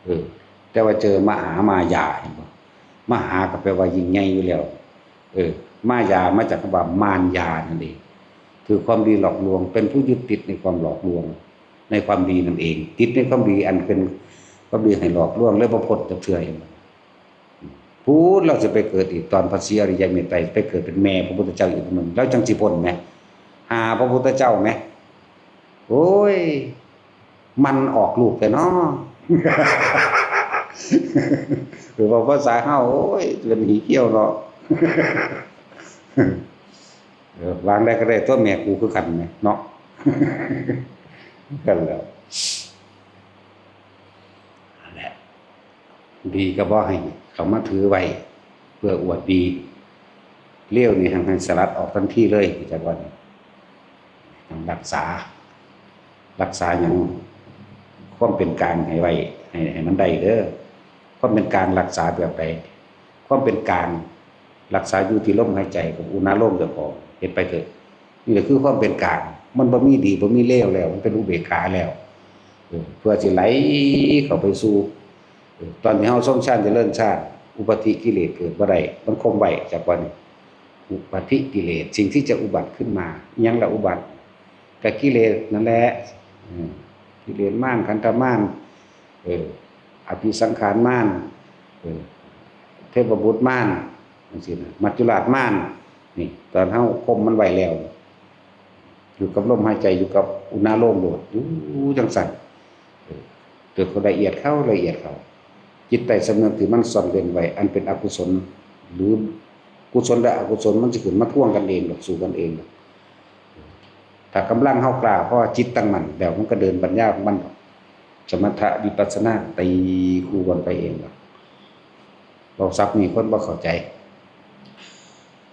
เออ แต่ว่าเจอมหามายา เห็นบ่ มหาก็แปลว่ายิ่งใหญ่อยู่แล้ว เออ มายามาจากคำว่ามารยานั่นเอง คือความดีหลอกลวง เป็นผู้ยึดติดในความหลอกลวง ในความดีนั่นเอง ติดในความดีอันเป็นความดีให้หลอกลวง และบ่พ้นจักเทื่อ เห็นบ่ พู้นเราจะไปเกิดอีกตอนพระศรีอริยเมตไตร ไปเกิดเป็นแม่พระพุทธเจ้าอีกคนหนึ่ง แล้วจังสิพ้นไหม หาพระพุทธเจ้าไหม โอ้ย มันออกลูกแต่เนาะ หรือว่าภาษาเฮา โอ้ย เป็นหีเขี้ยวเนาะ เออ วางได้ก็ได้ ตัวแม่กูคือกันไหมเนาะ กันแล้ว นั่นแหละ ดีก็บ่ให้เขามาถือไว้ เพื่ออวดดี เลวนี่ให้สลัดออกทันทีเลย จากวันนี้ รักษา รักษาหยัง ความเป็นกลางให้ไว้ ให้ ให้มันได้เด้อ ความเป็นกลางรักษาแบบใด ความเป็นกลางรักษาอยู่ที่ลมหายใจกับอุณาโลมเจ้าของ เฮ็ดไปเถอะ นี่แหละคือความเป็นกลาง มันบ่มีดีบ่มีเลวแล้ว มันเป็นอุเบกขาแล้ว เออ เพื่อสิไหลเข้าไปสู่ เออ ตอนที่เฮาทรงฌานเจริญฌาน อุปาทิกิเลสเกิดบ่ได้ มันข่มไว้จากวันนี้ อุปาทิกิเลส สิ่งที่จะอุบัติขึ้นมา อิหยังละอุบัติ ก็กิเลสนั่นแหละ อืม กิเลสมาร ขันธมาร เออ อภิสังขารมาร เออ เทพบุตรมาร จังซี้นะ มัจจุราชมาร นี่ ตอนเฮาข่มมันไว้แล้ว อยู่กับลมหายใจ อยู่กับอุณาโลมโลด อยู่จั่งซั้น เออ เกิดความละเอียดเข้า ละเอียดเข้า จิตใต้สำนึกที่มันซ่อนเร้นไว้ อันเป็นอกุศล หรือกุศลและอกุศล มันสิขึ้นมาทวงกันเองดอก สู้กันเองดอก ถ้ากำลังเฮากล้าพอ จิตตั้งมั่นแล้ว มันก็เดินปัญญาของมันดอก สมถะวิปัสสนาตีคู่กันไปเองดอก เว้าศัพท์นี่คนบ่เข้าใจ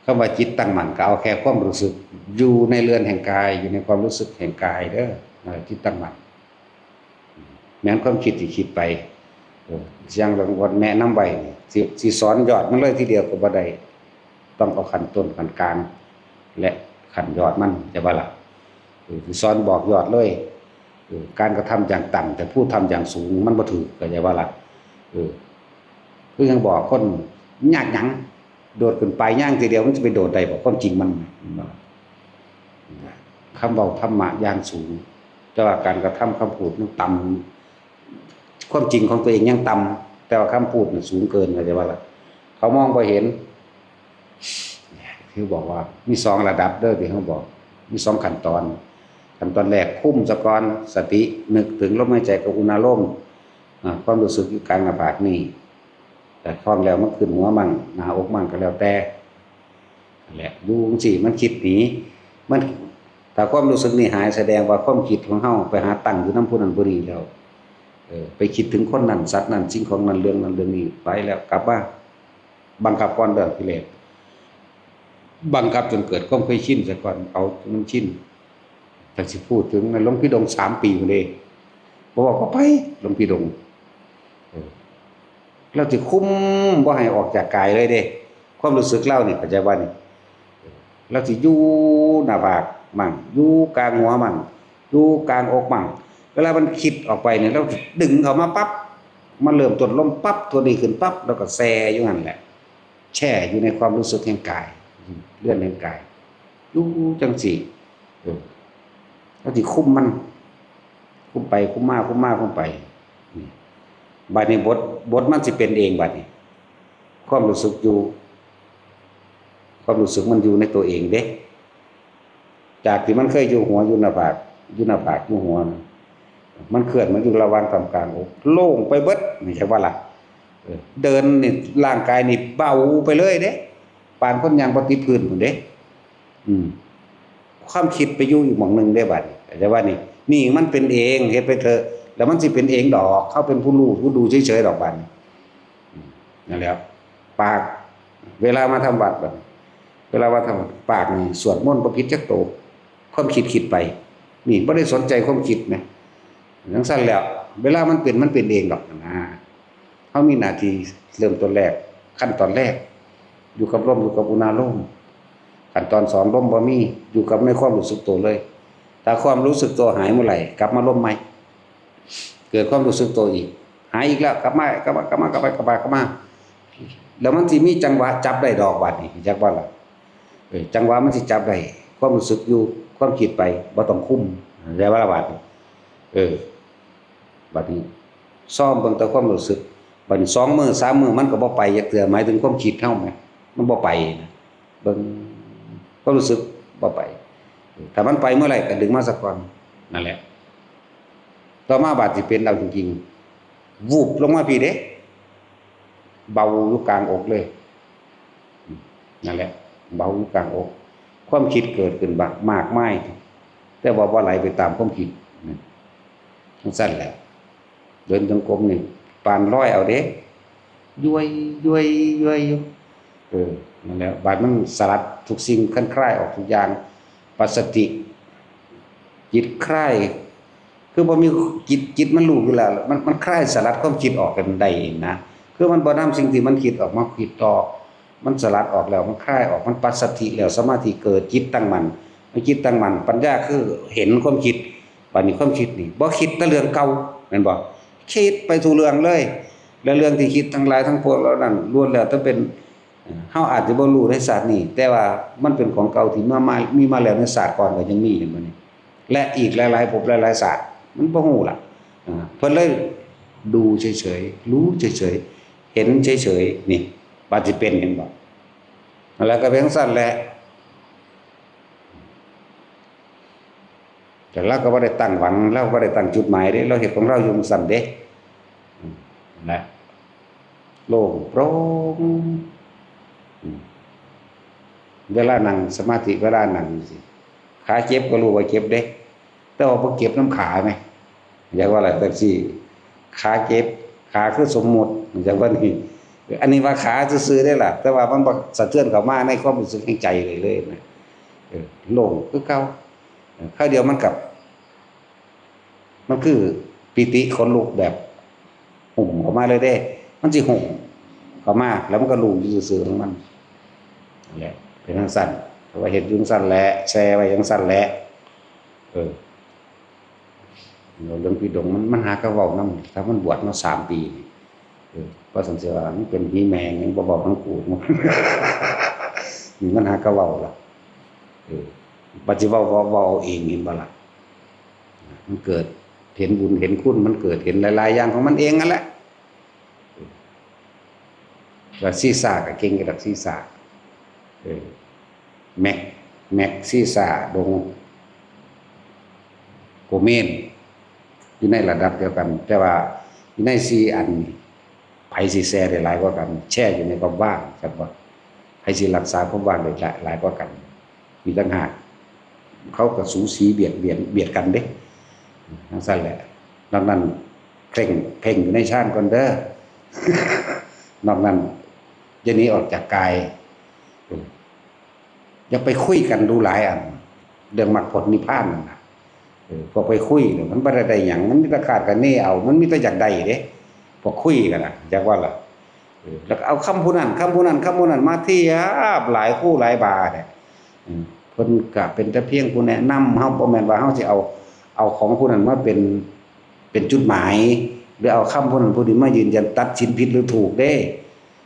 คำว่าจิตตั้งมั่นก็เอาแค่ความรู้สึก อยู่ในเรือนแห่งกาย อยู่ในความรู้สึกแห่งกายเด้อ นั่นแหละจิตตั้งมั่น แม้นความคิดที่คิดไป เออ อย่างหลวงพ่อแนะนำไว้นี่ สิ สิสอนยอดมันเลยทีเดียวก็บ่ได้ ต้องเอาขั้นต้น ขั้นกลาง และขั้นยอดมัน จะว่าล่ะ เออ สิสอนบอกยอดเลย เออ การกระทำอย่างต่ำ แต่ผู้ทำอย่างสูง มันบ่ถืก เข้าใจว่าล่ะ เออ คือยังบอกคนยากหยัง โดดขึ้นไปย่างทีเดียว มันจะไปโดดได้บ่ ความจริงมัน คำเว้าธรรมะอย่างสูง แต่ว่าการกระทำคำพูดมันต่ำ ความจริงของตัวเองยังต่ำ แต่ว่าคำพูดน่ะสูงเกิน เข้าใจว่าล่ะ เขามองบ่เห็น คือบอกว่ามีสองระดับเด้อที่เขาบอก มีสองขั้นตอน ขั้นตอนแรกคุมซะก่อน สตินึกถึงลมหายใจกับอุณาโลม อ่า ความรู้สึกอยู่กลางหน้าผากนี่ แต่คล่องแล้วมันขึ้นหัวมั่ง หน้าอกมั่งก็แล้วแต่ นั่นแหละ อยู่จั่งซี้มันคิดหนี มัน ถ้าความรู้สึกนี่หาย แสดงว่าความคิดของเฮาไปหาตั้งอยู่นำผู้นั้นผู้นี้แล้ว เออ ไปคิดถึงคนนั้น สัตว์นั้น สิ่งของนั้น เรื่องนั้น เรื่องนี้ ไปแล้ว กลับมา บังคับก่อนเด้อทีแรก บังคับจนเกิดความเคยชินซะก่อน เอาจนมันชิน แต่สิพูดถึงในหลวงพี่ดงสามปีพุ้นเด้ บ่เว้าก็ไป หลวงพี่ดง เออ ลาวสิคุมบ่ให้ออกจากกายเลยเด้ ความรู้สึกลาวนี่ เข้าใจบ่นี่ ลาวสิอยู่หน้าผากมั่ง อยู่กลางหัวมั่ง อยู่กลางอกมั่ง เวลามันคิดออกไปเนี่ย ลาวสิดึงเข้ามาปั๊บ มันเริ่มต้นลมปั๊บ ตัวนี้ขึ้นปั๊บ แล้วก็แช่อยู่นั่นแหละ แช่อยู่ในความรู้สึกแห่งกาย เรือนแห่งกาย อยู่จั่งซี้ เออ ลาวสิคุมมัน คุมไปคุมมา คุมมาคุมไป นี่ บัดนี้บท บทมันสิเป็นเองบัดนี้ ความรู้สึกอยู่ ความรู้สึกมันอยู่ในตัวเองเด้ จากที่มันเคยอยู่หัว อยู่หน้าผาก อยู่หน้าผาก อยู่หัวนะ มันเคลื่อนมาอยู่ระหว่างท่ามกลางอก โล่งไปเบิด นี่ใช่ว่าล่ะ เออ เดินนี่ ร่างกายนี่เบาไปเลยเด้ ปานคนย่างบ่ติดพื้นพุ้นเด้ อืม ความคิดไปอยู่อีกหม่องหนึ่งเด้บัดนี้ เข้าใจบ่นี่ นี่มันเป็นเอง เฮ็ดไปเถอะ แล้วมันสิเป็นเองดอก เฮาเป็นผู้รู้ ผู้ดูเฉยๆดอกบัดนี้ อืม นั่นแหละ ปาก เวลามาทำวัดบัดนี้ เวลามาทำวัด ปากนี่สวดมนต์บ่ผิดจักโต ความคิดคิดไป นี่บ่ได้สนใจความคิดนะ จั่งซั้นแล้ว เวลามันเป็น มันเป็นเองดอกนะ เฮามีหน้าที่เริ่มต้นแรก ขั้นตอนแรก อยู่กับลม อยู่กับอุณาโลม ขั้นตอนสอง ลมบ่มี อยู่กับในความรู้สึกตัวเลย ถ้าความรู้สึกตัวหายเมื่อไหร่ กลับมาลมใหม่ เกิดความรู้สึกตัวอีก หายอีกแล้ว กลับมา กลับมา กลับมา กลับไป กลับมา กลับมา แล้วมันสิมีจังหวะจับได้ดอกบัดนี้ จักว่าล่ะ เออ จังหวะมันสิจับได้ ความรู้สึกอยู่ ความคิดไป บ่ต้องคุม เข้าใจบ่ล่ะบัดนี้ เออ บัดนี้ ซ้อมเบิ่งแต่ความรู้สึก บัดนี้สองมื้อ สามมื้อ มันก็บ่ไปจักเทื่อ หมายถึงความคิดเฮาแหม มันบ่ไปนะ เบิ่ง ความรู้สึกบ่ไป ถ้ามันไปเมื่อไหร่ก็ดึงมาซะก่อน นั่นแหละ ต่อมาบาดสิเป็นเอาจริงๆ วูบลงมาพี้เด้ เบาอยู่กลางอกเลย นั่นแหละ เบาอยู่กลางอก ความคิดเกิดขึ้นบักมากมาย แต่ว่าบ่ไหลไปตามความคิด จั่งซั้นแหละ เดินจงกรมนี่ ปานลอยเอาเด้ ย้วย ย้วย ย้วยอยู่ เออ นั่นแหละ บาดมันสลัดทุกสิ่ง คลายออกทุกอย่าง ปัสสติ จิตคลาย คือบ่มีจิต จิตมันรู้อยู่แล้ว มัน มันคลายสลัดความคิดออกกันได้เองนะ คือมันบ่นำสิ่งที่มันคิดออกมาคิดต่อ มันสลัดออกแล้ว มันคลายออก มันปัสสติแล้ว สมาธิเกิด จิตตั้งมั่น เมื่อจิตตั้งมั่น ปัญญาคือเห็นความคิด บัดนี้ความคิดนี่ บ่คิดแต่เรื่องเก่า แม่นบ่ คิดไปสู่เรื่องเลย และเรื่องที่คิดทั้งหลายทั้งปวงเหล่านั้น ล้วนแล้วแต่เป็น เฮาอาจจะบ่รู้ในชาตินี้ แต่ว่ามันเป็นของเก่าที่มา มา มีมาแล้วในชาติก่อนก็ยังมี เห็นบ่นี่ และอีกหลายๆ ภพหลายๆ ชาติ มันบ่ฮู้ล่ะ อ่า เพิ่นเลยดูเฉยๆ รู้เฉยๆ เห็นเฉยๆ นี่ บาดสิเป็น เห็นบ่ แล้วก็เป็นจั่งซั้นแหละ แต่เราก็บ่ได้ตั้งหวัง เราบ่ได้ตั้งจุดหมายเด้ เราเฮ็ดของเราอยู่จั่งซั้นเด้ อืม นะ โล่งโปร่ง อืม เวลานั่งสมาธิ เวลานั่งจั่งซี้ ขาเจ็บก็รู้ว่าเจ็บเด้ แต่ว่าบ่เจ็บนำขาแหม อยากว่าล่ะจั่งซี้ ขาเจ็บ ขาคือสมมุติ อยากว่านี่ อันนี้ว่าขาซื่อๆเด้ล่ะ แต่ว่ามันบ่สะเทือนเข้ามาในความรู้สึกแห่งใจเลย เลยนะ เออ โล่งคือเก่า เออ คราวเดียวมันกับ มันคือปีติขนลุกแบบ หุ้มเข้ามาเลยเด้ มันสิหุ้มเข้ามา แล้วมันก็รู้อยู่ซื่อๆของมัน นั่นแหละ เป็นจั่งซั้น แต่ว่าเฮ็ดอยู่จั่งซั้นแหละ แซ่ไว้จั่งซั้นแหละ เออ เรื่องผีดงมัน มันหากะเว้านำ ถ้ามันบวชมาสามปีนี่ เออ ว่าซั่นสิว่า มันเป็นผีแม่ง ยังบ่เว้านำกู นี่มันหากะเว้าล่ะ เออ บัดสิเว้า เว้า เว้าเอาเอง เห็นบ่ล่ะ มันเกิดเห็นบุญเห็นคุณ มันเกิดเห็นหลายๆอย่างของมันเองนั่นแหละ ก็ซีซ่าก็เก่งกะดักซีซ่า เออ แม็ก แม็กซีซ่า ดง โกเมน อยู่ในระดับเดียวกัน แต่ว่าอยู่ในสี่อันนี่ ไผสิแซ่ได้หลายกว่ากัน แซ่อยู่ในความว่าง ครับบ่ ไผสิรักษาความว่างได้หลาย หลายกว่ากัน มีต่างหาก เขาก็สูสีเบียดเบียน เบียดกันเด้ จั่งซั้นแหละ นอกนั้นเคร่ง เพ่งอยู่ในฌานก่อนเด้อ นอกนั้นอย่าหนีออกจากกาย เออ อย่าไปคุยกันดูหลายอัน เรื่องมรรคผลนิพพานนั่นน่ะ เออ พวกไปคุยเนี่ยมันบ่ได้ได้หยัง มันมีแต่คาดคะเนเอา มันมีแต่อยากได้เด้ พวกคุยกันน่ะ อยากว่าล่ะ เออ แล้วก็เอาคำผู้นั้น คำผู้นั้น คำผู้นั้นมาเทียบหลายคู่หลายบาเนี่ย อืม เพิ่นก็เป็นแต่เพียงผู้แนะนำ เฮาบ่แม่นว่าเฮาสิเอา เอาของผู้นั้นมาเป็น เป็นจุดหมาย หรือเอาคำผู้นั้นผู้นี้มายืนยันตัดสินผิดหรือถูกเด้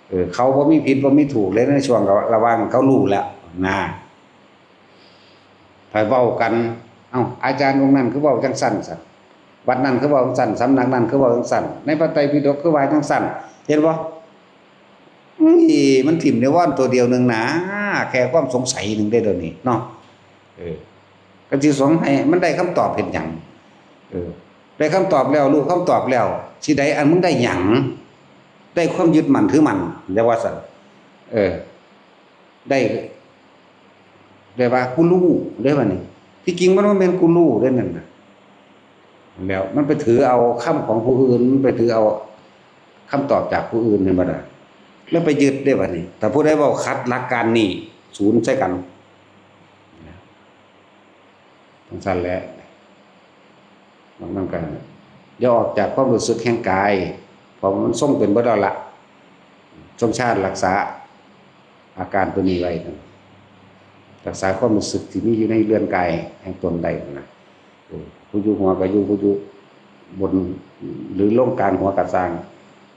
เออ เขาบ่มีผิดบ่มีถูกเลยในช่วงระหว่างเขารู้แล้วนะ ถ้าเว้ากัน เอ้า อาจารย์องค์นั้นคือเว้าจั่งซั้นซั้น วัดนั้นคือเว้าจั่งซั้น สำนักนั้นคือเว้าจั่งซั้น ในพระไตรปิฎกคือว่าจั่งซั้น เห็นบ่ อุ้ย มันถิ่มนิวรณ์ตัวเดียวหนึ่งนะ แค่ความสงสัยหนึ่งได้เดี๋ยวนี้เนาะ เออ ก็สิสงสัยมันได้คำตอบเฮ็ดหยัง เออ ได้คำตอบแล้ว รู้คำตอบแล้ว สิได้อันมึงได้หยัง ได้ความยึดมั่นถือมั่น เรียกว่าซั่น เออ ได้ ได้ว่ากูรู้ ได้ว่านี่ ที่จริงมันบ่แม่นกูรู้เด้นั่นน่ะ แล้วมันไปถือเอาคำของผู้อื่น มันไปถือเอาคำตอบจากผู้อื่น เห็นบ่ล่ะ แล้วไปยึดได้บัดนี้ ถ้าผู้ใดเว้าขัดหลักการนี้ ศูนย์ใส่กัน จั่งซั้นแหละ นอกนั้นก็อย่าออกจากความรู้สึกแห่งกาย เพราะมันทรงเป็นเบิดแล้วล่ะ ทรงฌานรักษาอาการตัวนี้ไว้นะ รักษาความรู้สึกที่มีอยู่ในเรือนกายแห่งตนได้นะ เออ ผู้อยู่หัวก็อยู่ ผู้อยู่บน หรือลงกลางหัวก็ซ่าง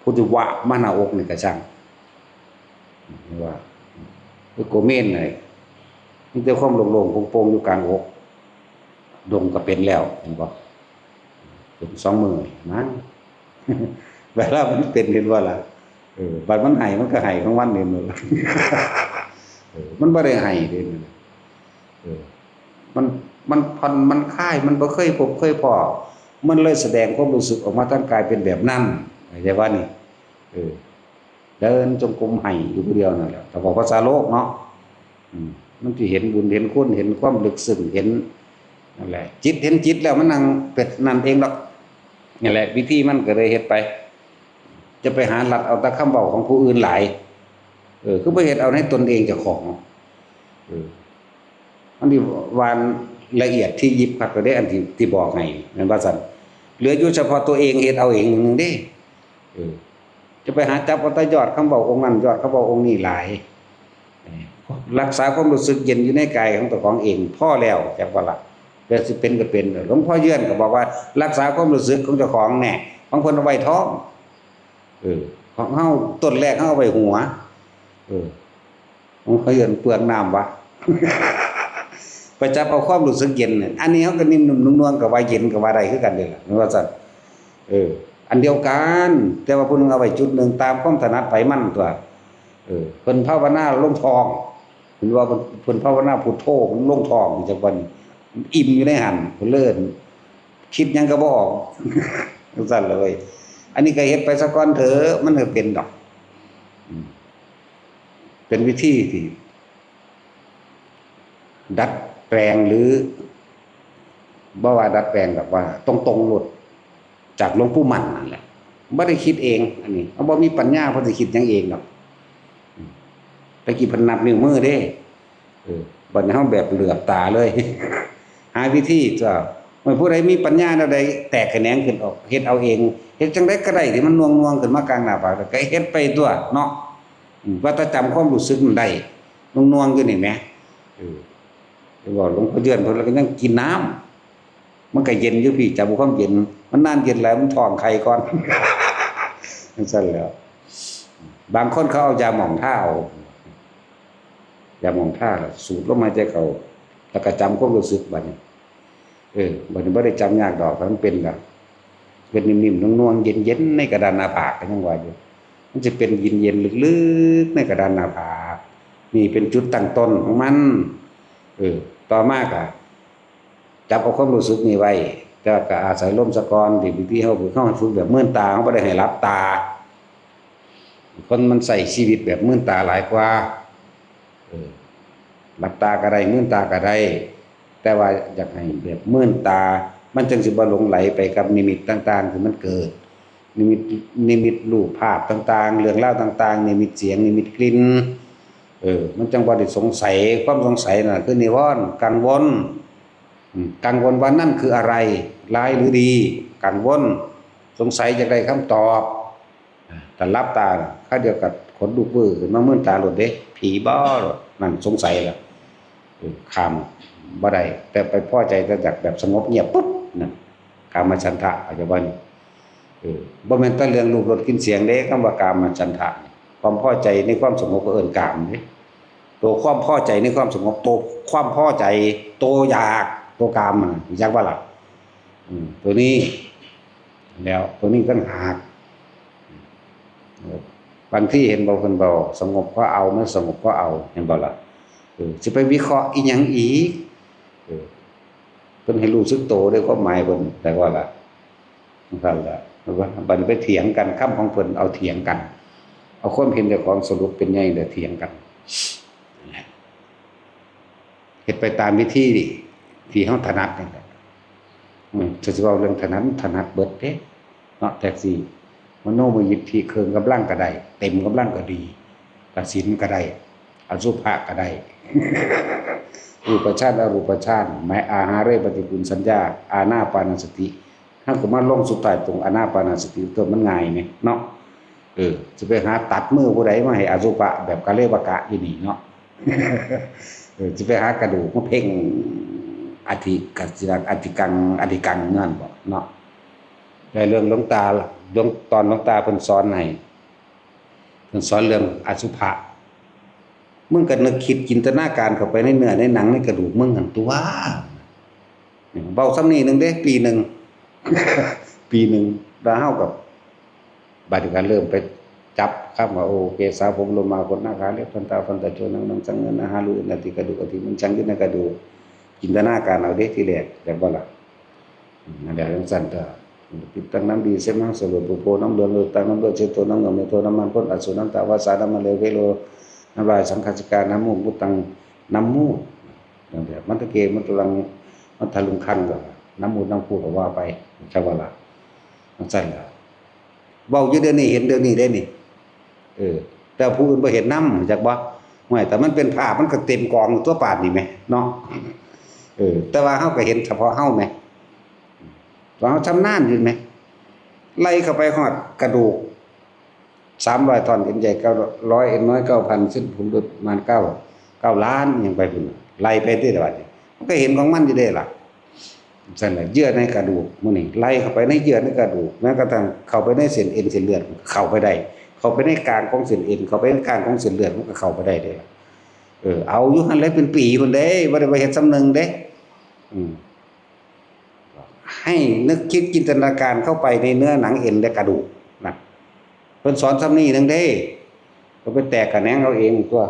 ผู้อยู่วาบมาหน้าอกนี่ก็ซ่าง ว่า คือโกเมนเลย มีแต่ความโล่งๆโปร่งๆอยู่กลางอก ดงก็เป็นแล้ว เห็นบ่ เป็นสองมื้อมั้ง เวลามันเป็น เห็นบ่ล่ะ เออ บัดมันไห้ มันก็ไห้ของมันเองเลย เออ มันบ่ได้ไห้เด้ เออ มัน มันผ่อน มันคลาย มันบ่เคยพบเคยพ้อ มันเลยแสดงความรู้สึกออกมาทางกายเป็นแบบนั้น เข้าใจบ่นี่ เออ เดินจงกรมไห้อยู่ผู้เดียวนั่นแหละ ถ้าบอกภาษาโลกเนาะ อืม มันสิเห็นบุญเห็นคุณ เห็นความลึกซึ้ง เห็น นั่นแหละ จิตเห็นจิตแล้วมันนั่งเป็นนั่นเองดอก นี่แหละ วิธีมันก็เลยเฮ็ดไป จะไปหาลัดเอาแต่คำเว้าของผู้อื่นหลาย เออ คือบ่เฮ็ดเอาในตนเองเจ้าของ เออ มันสิว่าละเอียดที่ยิบคักก็ได้ อันที่ ที่บอกให้ แม่นว่าซั่น เหลืออยู่เฉพาะตัวเองเฮ็ดเอาเองหนึ่งเด้ เออ จะไปหาจับเอาแต่ยอดคำเว้าองค์นั้น ยอดคำเว้าองค์นี้หลาย เออ รักษาความรู้สึกเย็นอยู่ในกายของเจ้าของเอง พอแล้ว จักว่าล่ะ เกิดสิเป็นก็เป็น หลวงพ่อเยือนก็บอกว่า รักษาความรู้สึกของเจ้าของแน่ ของเพิ่นเอาไว้ท้อง เออ ของเฮาต้นแรกเฮาเอาไว้หัว เออ ของเขาเอิ้นเปลืองน้ำวะ ไปจับเอาความรู้สึกเย็นเนี่ย อันนี้เขาก็นิ่มๆนุ่มนวล ก็ว่าเย็น ก็ว่าได้คือกันเด้ล่ะ แม่นว่าซั่น เออ อันเดียวกัน แต่ว่าผู้หนึ่งเอาไว้จุดหนึ่ง ตามความถนัดไผมันตั๊ว เออ เพิ่นภาวนาลงท้อง เพิ่นว่าเพิ่น เพิ่นภาวนาพุทโธ มันลงท้อง จักวัน อิ่มอยู่ในหั่น เพิ่นเลย คิดหยังก็บ่ออก จั่งซั่นเลย อันนี้ก็เฮ็ดไปซะก่อนเถอะ มันก็เป็นดอก อืม เป็นวิธีที่ ดัดแปลงหรือ บ่ว่าดัดแปลงดอก ว่าตรงๆโลด จากหลวงปู่มั่นนั่นแหละ บ่ได้คิดเอง อันนี้ เฮาบ่มีปัญญาพอสิคิดหยังเองดอก อืม แต่กี้เพิ่นนับนิ้วมือเด้ เออ บัดนี้เฮาแบบเหลือบตาเลย หาวิธีตัว เมื่อผู้ใดมีปัญญาแนวใด แตกแขนงขึ้นออก เฮ็ดเอาเอง เฮ็ดจั่งใดก็ได้ที่มันน่วงๆขึ้นมากลางหน้าผาก ก็เฮ็ดไปตัวเนาะ อืม ว่าแต่จำความรู้สึกมันได้ น่วงๆอยู่นี่แหม เออ ไปบอกหลวงพ่อเยือนเพิ่น แล้วก็ยังกินน้ำ มันก็เย็นอยู่พี่ จำความเย็น มันนานเย็นหลาย มันท้องไข่ก่อน จั่งซั่นแหล้ว บางคนเขาเอายาหม่องทาเอา ยาหม่องทา สูดลมหายใจเข้า แล้วก็จำความรู้สึกบัดนี้ เออ บัดนี้บ่ได้จำยากดอก ถ้ามันเป็นก็เป็นนิ่มๆ น่วงๆ เย็นๆ ในกระดานหน้าผาก ก็ยังว่าอยู่ มันสิเป็นเย็นๆ ลึกๆ ในกระดานหน้าผาก นี่เป็นจุดตั้งต้นของมัน เออ ต่อมาก็ จับเอาความรู้สึกนี่ไว้ แต่ก็อาศัยลมซะก่อน ที่วิธีเฮาฝึก เฮาให้ฝึกแบบมืนตา เฮาบ่ได้ให้หลับตา คนมันใช้ชีวิตแบบมืนตาหลายกว่า เออ หลับตาก็ได้ มืนตาก็ได้ แต่ว่าอยากให้แบบมืนตา มันจั่งสิบ่หลงไหลไปกับนิมิตต่างๆ ที่มันเกิด นิมิต นิมิตรูปภาพต่างๆ เรื่องราวต่างๆ นิมิตเสียง นิมิตกลิ่น เออ มันจั่งบ่ได้สงสัย ความสงสัยนั่นคือนิวรณ์ กังวล อืม กังวลว่านั่นคืออะไร ร้ายหรือดี กังวล สงสัยอยากได้คำตอบ อ่า ถ้าหลับตา คราวเดียวก็ขนลุกวื้อขึ้นมา มืนตาโลดเด้ ผีบ่ นั่นสงสัยแล้ว เออ ข้ามบ่ได้ แต่ไปพอใจแต่จากแบบสงบเงียบปุ๊บ นั่น กามฉันทะ เข้าใจบ่นี่ เออ บ่แม่นแต่เรื่องรูปรสกลิ่นเสียงเด้ คำว่ากามฉันทะนี่ ความพอใจในความสงบก็เอิ้นกามเด้ ตัวความพอใจในความสงบ ตัวความพอใจ ตัวอยาก ตัวกามมันน่ะ รู้จักบ่ล่ะ อืม ตัวนี้ แล้วตัวนี้ต่างหาก เออ บางทีเห็นบ่ เพิ่นเว้า สงบก็เอา ไม่สงบก็เอา เห็นบ่ล่ะ เออ สิไปวิเคราะห์อีหยังอีก เออ เพิ่นให้รู้สึกโตด้วยความหมายเพิ่น แต่ว่าล่ะ นั่นแหละ บัดนี้ไปเถียงกัน คำของเพิ่นเอาเถียงกัน เอาความเห็นเจ้าของสรุปเป็นใหญ่แล้วเถียงกัน เฮ็ดไปตามวิธีที่เฮาถนัดนี่แหละ อืม ถ้าสิเว้าเรื่องถนัด ถนัดเบิดเด้ เนาะ แท็กซี่ มโนมยิทธิ เครื่องกำลังก็ได้ เต็มกำลังก็ดี กสิณก็ได้ อสุภะก็ได้ รูปฌาน อรูปฌาน หมายอาหาเรปฏิกูลสัญญา อานาปานสติ เฮาก็มาลงสุดท้ายตรงอานาปานสติ ตัวมันง่ายนี่เนาะ เออ สิไปหาตัดมือผู้ใดมาให้อสุภะแบบกะเลวกะอยู่นี่เนาะ เออ สิไปหากระดูกมาเพ่ง อธิกัจจิรัง อธิกัง อธิกังนั่นบ่เนาะ แต่เรื่องหลวงตา หลวง ตอนหลวงตาเพิ่นสอนให้ เพิ่นสอนเรื่องอสุภะ มึงก็นึกคิดจินตนาการเข้าไปในเนื้อในหนังในกระดูกมึงหั่นตั๊ว เว้าส่ำนี้หนึ่งเด้ ปีหนึ่ง ปีหนึ่ง แล้วเฮาก็ บัดนี้ก็เริ่มไปจับคำว่า โอ เกสา ผม โลมา ขน หน้า ขา เล็บ ทันตา ฟัน ตะ โจ หนัง มัง สัง เงิน อาหาร รู อัน อธิ กระดูก อธิ มัน ชัง ยึด ใน กระดูก จินตนาการเอาเด้ทีแรก แต่บ่ล่ะ อืม นั่นแหละ จั่งซั้นก็ ติดตั้งน้ำดี เสมัง สลด ปุโพ น้ำเหลือง เลือดตัง น้ำเลือด เช็ดตัว น้ำเหงื่อ เมโท น้ำมันข้น อสุ น้ำตา วาสา น้ำมันเหลว เวโร น้ำลาย สังขาร สิกา น้ำมูก มุตัง น้ำมูก นั่นแหละ มันตะเกมันกำลัง มันทะลุงคังก็ น้ำมูก น้ำพูดก็ว่าไป ใช่บ่ล่ะ จั่งซั้นล่ะ เว้าอยู่เดี๋ยวนี้ เห็นเดี๋ยวนี้เด้นี่ เออ แต่ผู้อื่นบ่เห็นนำ จักบ่ ห้วย แต่มันเป็นภาพ มันก็เต็มกองอยู่ตัวปานนี่แหม เนาะ เออ แต่ว่าเฮาก็เห็นเฉพาะเฮาแหม ว่าเฮาชำนาญอยู่แหม ไล่เข้าไปฮอดกระดูก สามร้อยท่อน เอ็นใหญ่ เก้าร้อย เอ็นน้อย เก้าพัน เส้นผมหลุดประมาณ เก้า เก้าล้าน ยังไปพุ้น ไล่ไปติล่ะบัดนี้ มันก็เห็นของมันอยู่เด้ล่ะ ซั่นน่ะ เยื่อในกระดูกมื้อนี้ ไล่เข้าไปในเยื่อในกระดูก แม้กระทั่งเข้าไปในเส้นเอ็นเส้นเลือด เข้าไปได้ เข้าไปในกลางของเส้นเอ็น เข้าไปในกลางของเส้นเลือด มันก็เข้าไปได้เด้ล่ะ เออ เอาอยู่หั่นแหละเป็นปีพุ้นเด้ บ่ได้ว่าเฮ็ดส่ำหนึ่งเด้ อืม ให้นึกคิดจินตนาการเข้าไปในเนื้อหนังเอ็นและกระดูกนะ เพิ่นสอนส่ำนี้หนึ่งเด้ ก็ไปแตกแขนงเอาเองตั๊ว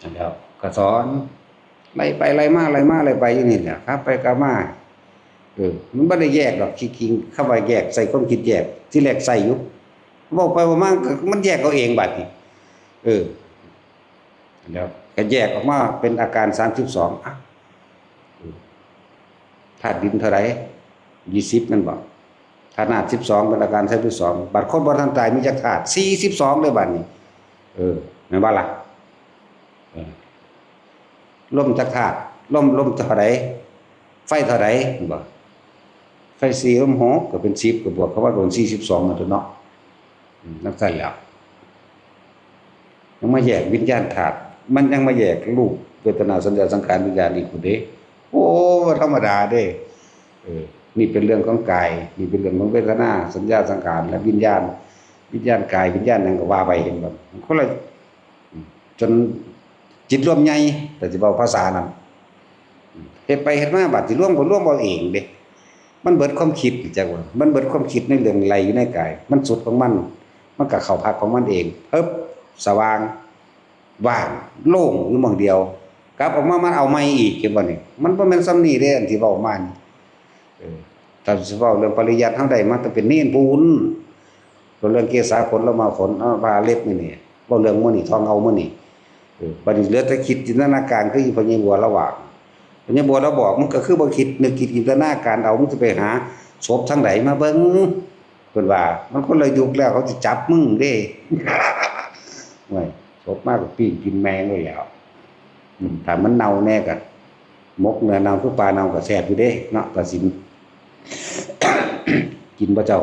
นั่นแหล้ว ก็สอน ไล่ไปไล่มาไล่มาไล่ไปอยู่นี่แหละครับ ไปกลับมา เออ มันบ่ได้แยกดอก จริงๆ คำว่าแยก ใส่ความคิดแยก ที่แรกใส่อยู่ เว้าไปเว้ามาก็มันแยกเอาเองบัดนี้ เออ แล้วก็แยกออกมาเป็นอาการสามสิบสอง อ่ะ ธาตุดินเท่าไหร่ ยี่สิบ แม่นบ่ ธาตุน้ำ สิบสอง เป็นอาการสามสิบสอง บัดคนบ่ทันตายมีจักธาตุ สี่สิบสอง เลยบัดนี้ เออ แม่นบ่ล่ะ เออ ลมจักธาตุ ลม ลมเท่าใด ไฟเท่าใด แม่นบ่ ไฟสี่ ลมหก ก็เป็นสิบ ก็บวกเข้ามาเป็นสี่สิบสอง นั่นตัวเนาะ อืม จั่งซั้นแหล้ว ยังมาแยกวิญญาณธาตุ มันยังมาแยกรูป เวทนา สัญญา สังขาร วิญญาณอีกพุ้นเด้ โอ้ บ่ธรรมดาเด้ เออ นี่เป็นเรื่องของกาย นี่เป็นเรื่องของเวทนา สัญญา สังขาร และวิญญาณ วิญญาณกาย วิญญาณหยังก็ว่าไป เห็นบ่ มันคนละ จนจิตรวมใหญ่ แต่สิเว้าภาษานั้น เฮ็ดไปเฮ็ดมา บัดสิรวมก็รวมเอาเองเด้ มันเบิดความคิด จักว่า มันเบิดความคิดในเรื่องไหลอยู่ในกาย มันสุดของมัน มันก็เข้าพักของมันเอง ปึ๊บ สว่าง ว่าง โล่งอยู่หม่องเดียว กลับออกมา มันเอาใหม่อีก เห็นบ่นี่ มันบ่แม่นส่ำนี้เด้ อันที่เว้ามานี่ เออ ถ้าสิเว้าเรื่องปริยัติ เฮาได้มาแต่เป็นเณรพู้น เว้าเรื่องเกสาขน ละมาขน เอาผ้าเล็บนี่นี่ เว้าเรื่องมื้อนี้ ทองเอามื้อนี้ เออ บัดนี้เหลือแต่คิดจินตนาการ คืออีพ่อใหญ่บัวละว่า พ่อใหญ่บัวละบอก มึงก็คือบ่คิดนึกคิดจินตนาการเอา มึงสิไปหาศพทางใดมาเบิ่ง เพิ่นว่า มันคนละยุคแล้ว เขาสิจับมึงเด้ โอ้ย ศพมาก็ปิ้งกินแม่งเลยแหล้ว อืม ถ้ามันเน่าแน่ก็ หมกเนื้อเน่าคือปลาเน่าก็แซ่บอยู่เด้เนาะ กสิณ กินบ่เจ้า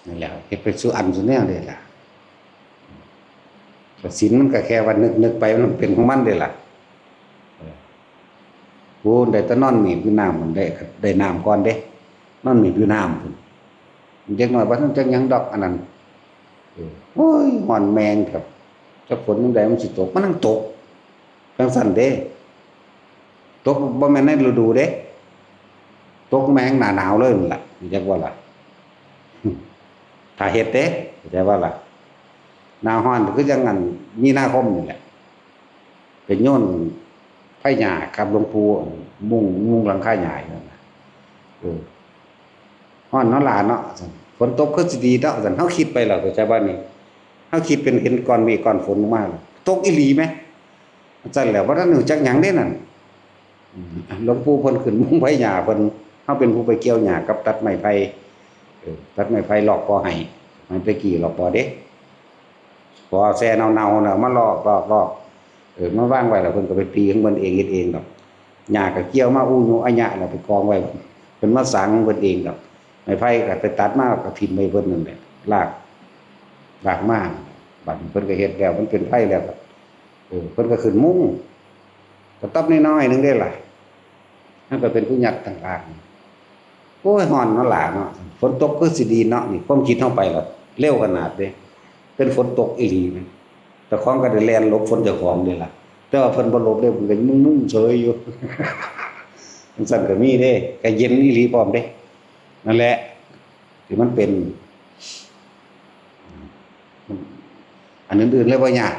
นั่นแหละ เฮ็ดไปสู่อันสู่แนวเลยล่ะ กสิณมันก็แค่ว่านึกๆไป มันเป็นของมันเด้ล่ะ เออ โอ้ ได้แต่นอนหมีบอยู่น้ำมันได้ ได้น้ำก่อนเด้ นอนหมีบอยู่น้ำพุ้น เด็กน้อยบ่ทันจักหยังดอกอันนั้น เออ โอ้ย ฮ้อนแม่งครับ จักฝนจั่งใดมันสิตก มันนั่งตก จั่งซั้นเด้ ตกบ่แม่นในฤดูเด้ ตกแม่งหน้าหนาวเลยนั่นล่ะ จักว่าล่ะ ถ้าเฮ็ดเด้ เข้าใจบ่ล่ะ หน้าฮ้อนคือจั่งอันมีนาคมนี่แหละ ไปโยนไผหญ้ากับหลวงปู่ มุง มุงหลังคาหญ้าอยู่นั่นน่ะ เออ ฮ้อนเนาะหลานเนาะ ฝนตกคือสิดีเนาะ ซั่น เฮาคิดไปแล้ว เข้าใจบ่นี่ เฮาคิดเป็นเห็นก้อนเมฆก้อนฝนลงมา ตกอีหลีแหม ซั่นแหละ บ่ทันรู้จักหยังเด้นั่น อืม หลวงปู่เพิ่นขึ้นมุงไผหญ้า เพิ่น เฮาเป็นผู้ไปเกี่ยวหญ้ากับตัดไม้ไผ่ เออ ตัดไม้ไผ่ลอกปอให้ ไม้ตะกี้ลอกปอเด้ ปอแซ่เน่าๆน่ะ มาลอกลอกลอก เออ มาวางไว้แล้วเพิ่นก็ไปตีของเพิ่นเองเฮ็ดเองดอก หญ้าก็เกี่ยวมาอู้ยุอะยะแล้วไปกองไว้ เพิ่นมาสางของเพิ่นเองดอก ไม้ไผ่ก็ไปตัดมาก็ถิ่มไว้เพิ่นนั่นแหละ ลาก ลากมา บัดนี้เพิ่นก็เฮ็ดแล้ว มันเป็นไผ่แล้วก็ เออ เพิ่นก็ขึ้นมุง กระต๊อบน้อยๆหนึ่งเด้ล่ะ มันก็เป็นผู้ยัดต่างหาก โอ้ย ฮ้อนเนาะหลานเนาะ ฝนตกคือสิดีเนาะ นี่ความคิดเฮาไปแล้ว เร็วขนาดเด้ เป็นฝนตกอีหลีแหม เจ้าของก็ได้แล่นหลบฝนเจ้าของเด้ล่ะ แต่ว่าเพิ่นบ่หลบเด้ เพิ่นก็มุ่งๆเฉยอยู่ จั่งซั้นก็มีเด้ ก็เย็นอีหลีพร้อมเด้ นั่นแหละ ที่มันเป็น อันอื่นๆเลยบ่ยาก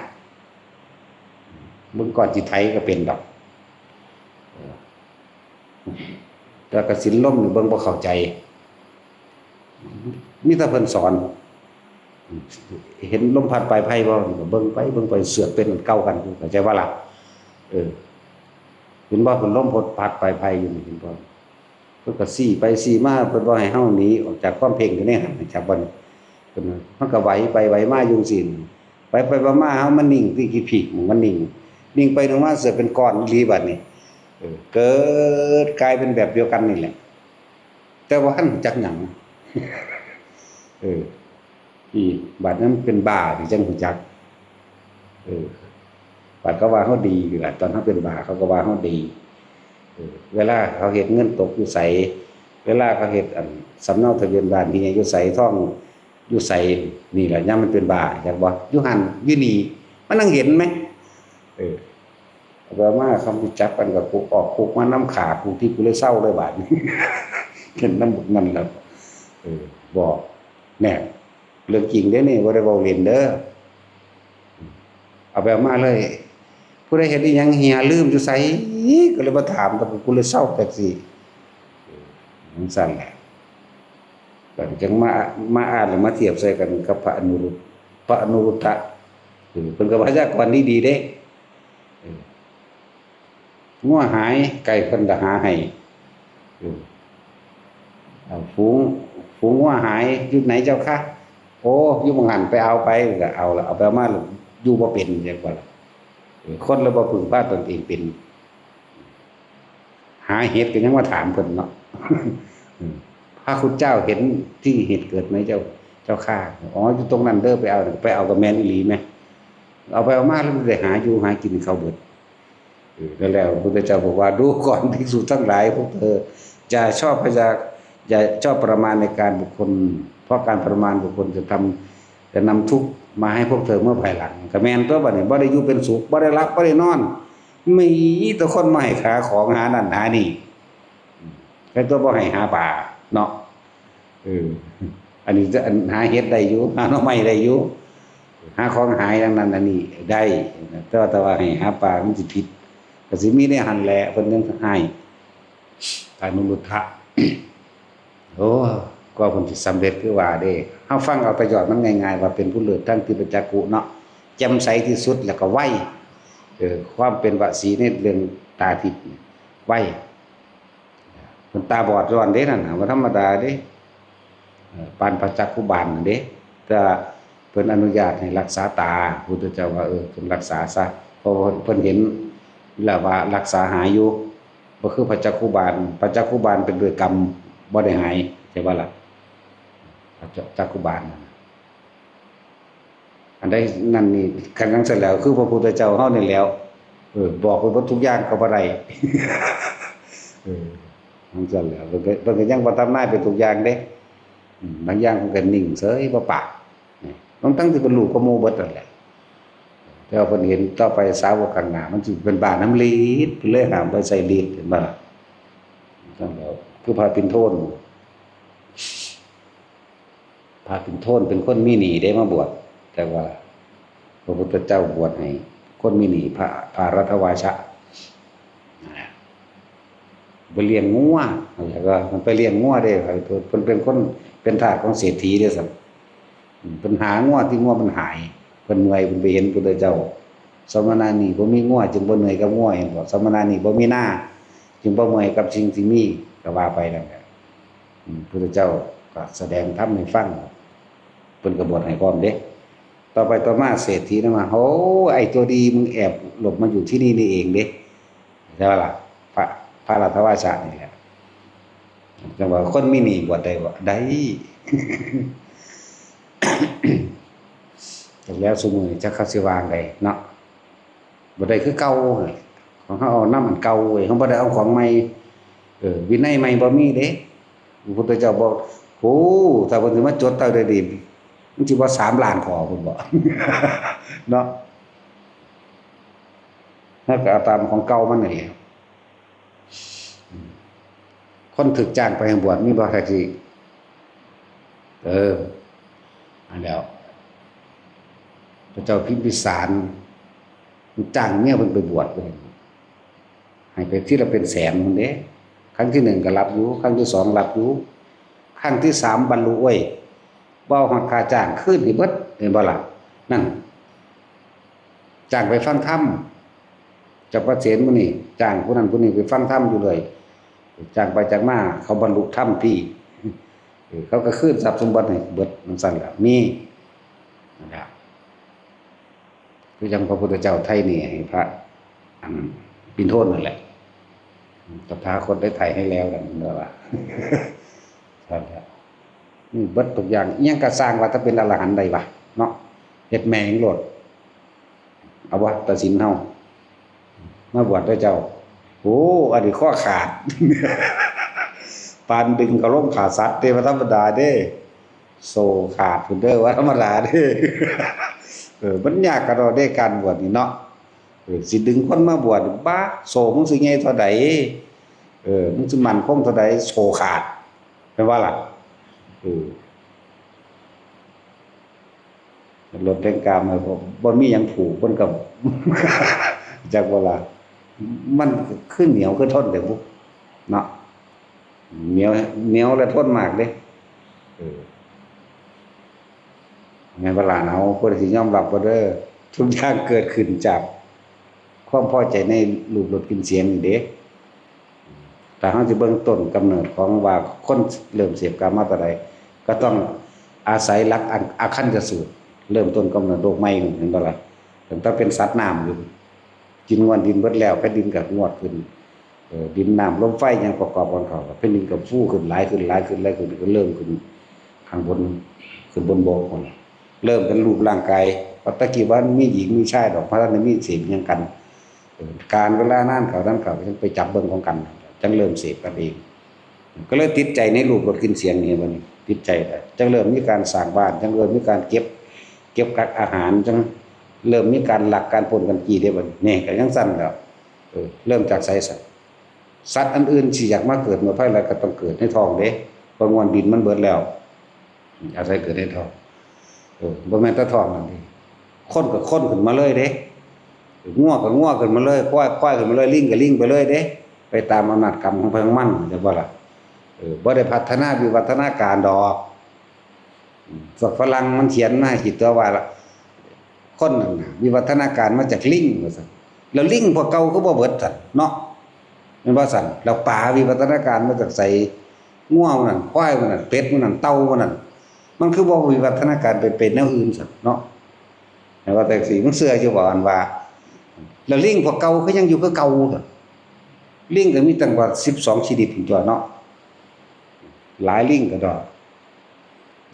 เบิ่งก้อนขี้ไถก็เป็นดอก เออ แต่กสิณลมนี่เบิ่งบ่เข้าใจ มีแต่เพิ่นสอน เห็นลมพัดปลายไผ่บ่ ก็เบิ่งไปเบิ่งไป เสือกเป็นอันเก่ากัน เข้าใจบ่ล่ะ เออ เห็นบ่ เพิ่นลมพัดปลายไผ่อยู่นี่ เห็นบ่ เพิ่นก็ซี้ไปซี้มา เพิ่นบ่ให้เฮาหนีออกจากความเพ่งอยู่ในหั้น จักบ่นี่ เพิ่นว่า มันก็ไหวไปไหวมาอยู่จั่งซี้ ไปไปมามา เฮามันนิ่งที่ขี้ผีก มันนิ่ง นิ่งไปนิ่งมา เสือกเป็นก้อนอีหลีบัดนี้ เออ เกิดกลายเป็นแบบเดียวกันนี่แหละ แต่ว่าบ่ทันรู้จักหยัง เออ อี บัดนั้นเป็นบ้าที่จั่งรู้จัก เออ บัดเขาว่าเฮาดีอยู่ล่ะ ตอนเฮาเป็นบ้าเขาก็ว่าเฮาดี เออ เวลาเขาเฮ็ดเงินตกอยู่ไส เวลาเขาเฮ็ดอันสำเนาทะเบียนบ้านเหี่ยอยู่ไส ทองอยู่ไส นี่แหละ ยามมันเป็นบ้า จักบ่ อยู่หั่น อยู่นี่ มันนั่งเห็นไหม เออ เอาไปเอามา คำที่จับกันกับคุก ออกคุกมานำฆ่ากูที่กูเลยเศร้าเลยบาดนี้ เห็นนำบักนั่นแล้ว เออ บอก แน่ เรื่องจริงเด้นี่ บ่ได้เว้าเล่นเด้อ เอาไปเอามาเลย ผู้ใดเฮ็ดอีหยังเหียลืมอยู่ไส ก็เลยมาถาม แต่กูเลยเซาจั่งซี้ จั่งซั้นแหละ ก็จั่งมา มาอ่านแล้วมาเทียบใส่กันกับพระอนุรุทธ- พระอนุรุทธะ เออ เพิ่นก็พยากรณ์ดีๆเด้ เออ งัวหาย ไก่เพิ่นก็หาให้ เออ เอา ฝูง ฝูงงัวหาย อยู่ไหนเจ้าคะ โอ้ อยู่หม่องหั่น ไปเอาไป ก็เอาละ เอาไปเอามา อยู่บ่เป็น จั่งว่าล่ะ เออ คนละบ่พึ่งพาตนเองเป็น หาเห็ดก็ยังมาถามเพิ่นเนาะ เออ พระคุณเจ้าเห็นที่เหตุเกิดไหมเจ้า เจ้าข้า อ๋อ อยู่ตรงนั้นเด้อ ไปเอา ไปเอาก็แม่นอีหลีแหม เอาไปเอามาแล้วมันได้หาอยู่หากินเขาเบิด เออ แล้วพระพุทธเจ้าบอกว่า ดูก่อนภิกษุทั้งหลาย พวกเธออย่าชอบพยา- อย่าชอบประมาณในการบุคคล เพราะการประมาณบุคคลจะทำ จะนำทุกข์มาให้พวกเธอเมื่อภายหลัง ก็แม่นตัวบัดนี้ บ่ได้อยู่เป็นสุข บ่ได้หลับ บ่ได้นอน มีแต่คนมาให้หาของหานั่นหานี่ ใครตัวบ่ให้หาปลาเนาะ เออ อันนี้จะ อันหาเห็ดได้อยู่ หาหน่อไม้ได้อยู่ หาของหายทั้งนั้นอันนี้ได้ แต่ว่า แต่ว่าให้หาปลามันสิผิด ก็สิมีในหั่นแหละ เพิ่นยังให้ อนุรุทธะ โอ้ กว่าเพิ่นสิสำเร็จคือว่าเด้ เฮาฟังเอาประโยชน์มันง่ายๆ ว่าเป็นผู้เลิศทางทิพยจักขุเนาะ แจ่มใสที่สุด แล้วก็ไว เออ ความเป็นวสีในเรื่องตาทิพย์นี่ไว เพิ่นตาบอดย้อนเด้นั่นน่ะ บ่ธรรมดาเด้ เอ่อ ปานพระจักขุบาลนั่นเด้ แต่เพิ่นอนุญาตให้รักษาตา พุทธเจ้าว่า เออ จงรักษาซะ เพราะว่าเพิ่นเห็นแล้วว่ารักษาหายอยู่ บ่คือพระจักขุบาล พระจักขุบาลเป็นด้วยกรรม บ่ได้หาย ใช่บ่ล่ะ พระจักขุบาลนั่นน่ะ อันใดนั่นนี่ คันจั่งซั้นแล้ว คือพระพุทธเจ้าเฮานี่แหล้ว เออ บอกไปเบิดทุกอย่างก็บ่ได้ เออ จั่งซั้นแล้ว เพิ่นก็ เพิ่นก็ยังบ่ทำนายไปทุกอย่างเด้ อืม บางอย่างเพิ่นก็นิ่งเฉยบ่ปาก นี่ ทั้งๆที่เพิ่นรู้กว่าหมู่เบิดนั่นแหละ แต่ว่าเพิ่นเห็นต่อไปสาวกข้างหน้า มันสิเป็นบ้านำฤทธิ์ เพิ่นเลยห้ามบ่ใช้ฤทธิ์ เห็นบ่ล่ะ จั่งซั้นแล้ว คือพระปิณโทน พระปิณโทนเป็นคนมีหนี้เด้มาบวช แต่ว่าพระพุทธเจ้าบวชให้คนมีหนี้ พระ พระรัตวาชะ ไปเลี้ยงงัว แล้วก็มันไปเลี้ยงงัวเด้ เพิ่นเป็นคน เป็นทาสของเศรษฐีเด้ซั่น อืม เพิ่นหางัวที่งัวมันหาย เพิ่นเมื่อย เพิ่นไปเห็นพุทธเจ้า สมณะนี่บ่มีงัว จึงบ่เหนื่อยกับงัว เห็นบ่ สมณะนี่บ่มีนา จึงบ่เมื่อยกับสิ่งที่มี ก็ว่าไปนั่นแหละ อืม พุทธเจ้าก็แสดงธรรมให้ฟัง เพิ่นก็บวชให้พร้อมเด้ ต่อไปต่อมาเศรษฐีนั้นมา โอ้ ไอ้ตัวดี มึงแอบหลบมาอยู่ที่นี่นี่เองเด้ ใช่ปะล่ะ พระ พระรัตวาชะนี่แหละ จั่งว่าคนมีหนี้บวชได้บ่ ได้ จักแล้วซุมื้อนี้จักเขาสิว่าจั่งใดเนาะ บ่ได้คือเก่า ของเฮาเอานำอันเก่าเว้ย เฮาบ่ได้เอาของใหม่ เออ วินัยใหม่บ่มีเด้ พระพุทธเจ้าบอก โอ้ ถ้าเพิ่นสิมาจดเท่าใดนี่ มันสิบ่สามล้านข้อพุ้นบ่ เนาะ เฮาก็เอาตามของเก่ามันนี่แหละ คนถูกจ้างไปให้บวชมีบ่ แท็กซี่ เออ อันแล้ว พระเจ้าพิมพิสาร มันจ้างเมียเพิ่นไปบวชเพิ่น ให้ไปทีละเป็นแสนพุ้นเด้ ครั้งที่หนึ่งก็รับอยู่ ครั้งที่สองรับอยู่ ครั้งที่สามบรรลุเว้ย บ่เอาฮอดค่าจ้างคืนให้เบิด เห็นบ่ล่ะ นั่น จ้างไปฟังธรรม เจ้าประเสนหมู่นี่ จ้างผู้นั้นผู้นี้ไปฟังธรรมอยู่เลย จ้างไปจ้างมา เขาบรรลุธรรมที่ เออ เขาก็คืนทรัพย์สมบัติให้เบิด จั่งซั้นล่ะ มี นะครับ คือจั่งพระพุทธเจ้าไถ่หนี้ให้พระ อัน ปิณโทนนั่นแหละ ตถาคตได้ไถ่ให้แล้วนั่น เพิ่นว่า นั่นแหละ นี่เบิดทุกอย่าง อิหยังก็ซ่างว่าถ้าเป็นอรหันต์ได้วะ เนาะ เฮ็ดแม่งโลด เอาวะ ตัดสินเฮา มาบวชเด้อเจ้า โอ้ อันนี้ข้อขาด ปานดึงเขาลงขาสัตว์เด้ บ่ธรรมดาเด้ โซ่ขาดพุ้นเด้อ บ่ธรรมดาเด้ เออ มันยากกะดอกเด้ การบวชนี่เนาะ เออ สิดึงคนมาบวช บ้า โซ่มึงสิใหญ่เท่าใด เออ มึงสิมั่นคงเท่าใด โซ่ขาด แม่นบ่ล่ะ เออ รถแห่งกามมันบ่ บ่มีหยังผูก มันก็ จักว่าล่ะ มันคือเหนียวคือทนแต่บุเนาะ เหนียว เหนียวและทนมากเด้ เออ แม่นบ่ล่ะ เอา ผู้ใดสิยอมรับบ่เด้อ ทุกอย่างเกิดขึ้นจากความพอใจในรูปรสกลิ่นเสียงนี่เด้ ถ้าเราสิเบิ่งต้นกำเนิดของว่าคนเริ่มเสพกามมาแต่ใด ก็ต้องอาศัยหลักอันอาคัญจสูตร เริ่มต้นกำเนิดโลกใหม่ เห็นบ่ล่ะ ตั้งแต่เป็นสัตว์น้ำอยู่ กินงวดดินเบิดแล้ว แผ่นดินก็งวดขึ้น เอ่อ ดินน้ำลมไฟยังประกอบกันเข้า แผ่นดินก็ฟูขึ้นหลายขึ้นหลายขึ้นหลายขึ้น ก็เริ่มขึ้นข้างบน ขึ้นบนบกพุ่น เริ่มเป็นรูปร่างกาย เพราะตะกี้ว่ามีหญิงมีชายดอก เพราะฉะนั้นมีเสพหยังกัน เออ การเวลานานเข้านั้นเข้า จั่งไปจับเบิ่งของกัน จั่งเริ่มเสพกันเอง ก็เลยติดใจในรูปรสกลิ่นเสียงนี่บัดนี้ ติดใจแล้ว จั่งเริ่มมีการสร้างบ้าน จั่งเริ่มมีการเก็บ เก็บกักอาหาร จั่งเริ่มมีการลักการปล้นกันกี้เด้บัดนี้ นี่ก็จั่งซั่นแล้ว เออ เริ่มจากไสซั่น สัตว์อันอื่นสิอยากมาเกิดเมื่อภายหลังก็ต้องเกิดในท้องเด้ เพราะงวดดินมันเบิดแล้ว อาศัยเกิดในท้อง เออ บ่แม่นแต่ท้องนั่นเด้ คนก็คนขึ้นมาเลยเด้ งัวก็งัวขึ้นมาเลย ควายควายขึ้นมาเลย ลิงก็ลิงไปเลยเด้ ไปตามอำนาจกรรมของไผของมัน เข้าใจบ่ล่ะ เออ บ่ได้พัฒนาวิวัฒนาการดอก อืม พวกฝรั่งมันเขียนมาให้คิดตัวว่าละ คนนั่นน่ะ วิวัฒนาการมาจากลิงว่าซั่น แล้วลิงพวกเก่าคือบ่เบิดซั่นเนาะ แม่นบ่ซั่น แล้วปลาวิวัฒนาการมาจากไส งัวมันนั่น ควายมันนั่น เป็ดมันนั่น เต่ามันนั่น มันคือบ่วิวัฒนาการไปเป็นแนวอื่นซั่นเนาะ แต่ว่าแต่สิมันเชื่ออยู่บ่อันว่า แล้วลิงพวกเก่าคือยังอยู่คือเก่าซั่น ลิงก็มีตั้งกว่าสิบสองชนิดพุ่นตัวเนาะ หลายลิงก็ดอก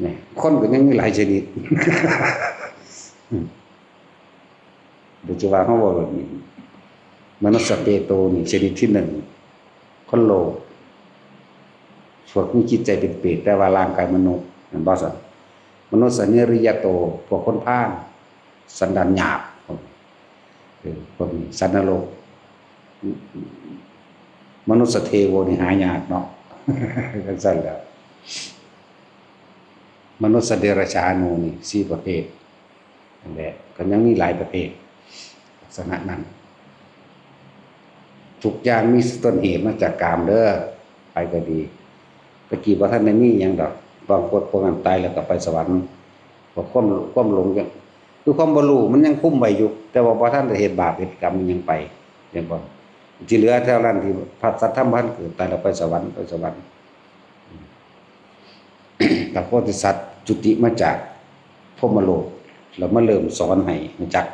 นี่ คนก็ยังมีหลายชนิด เดี๋ยวจะว่าเขาบอกแบบนี้ มนุสสเปโตนี่ชนิดที่หนึ่ง คนโลภ พวกมีจิตใจเป็นเปรต แต่ว่าร่างกายมนุษย์ แม่นบ่ซั่น มนุสสะเนริยโต พวกคนพาล สันดานหยาบ เออ พวกนี้ สัตว์นรก มนุสสะเทโวนี่หายากเนาะ จั่งซั่นแหล้ว มนุสสะเดรัจฉาโนนี่สี่ประเภท นั่นแหละ ก็ยังมีหลายประเภท ลักษณะนั้น ทุกอย่างมีต้นเหตุมาจากกามเด้อ ไปก็ดี ตะกี้บ่ทันได้มีหยังดอก บางคนพวกนั้นตายแล้วก็ไปสวรรค์ เพราะความ ความหลงยัง คือความบ่รู้มันยังคุมไว้อยู่ แต่ว่าบ่ทันได้เฮ็ดบาปเฮ็ดกรรมอิหยังไป เห็นบ่ ที่เหลือแถวนั้นที่พระสัตว์ธรรมพันเกิด ตายแล้วไปสวรรค์ ไปสวรรค์ พระโพธิสัตว์จุติมาจากพรหมโลก แล้วมาเริ่มสอนให้รู้จัก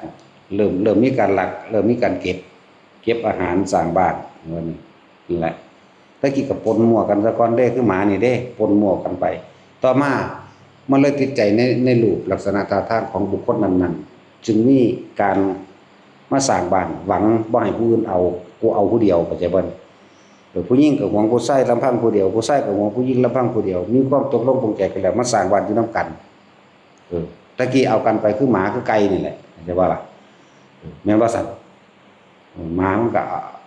เริ่ม เริ่มมีการลัก เริ่มมีการเก็บ เก็บอาหารสร้างบ้าน ว่านี่ นั่นแหละ ตะกี้ก็ปนมั่วกันซะก่อนเด้ คือหมานี่เด้ ปนมั่วกันไป ต่อมามันเลยติดใจใน ในรูปลักษณะท่าทางของบุคคลนั้นๆ จึงมีการมาสร้างบ้าน หวังบ่ให้ผู้อื่นเอา กูเอาผู้เดียว เข้าใจบ่ เออ ผู้หญิงก็หวงผู้ชายลำพังผู้เดียว ผู้ชายก็หวงผู้หญิงลำพังผู้เดียว มีความตกลงปลงใจกันแล้ว มาสร้างบ้านอยู่นำกัน เออ ตะกี้เอากันไปคือหมาคือไก่นี่แหละ เข้าใจบ่ล่ะ เออ แม่นบ่ซั่น เออ หมามันก็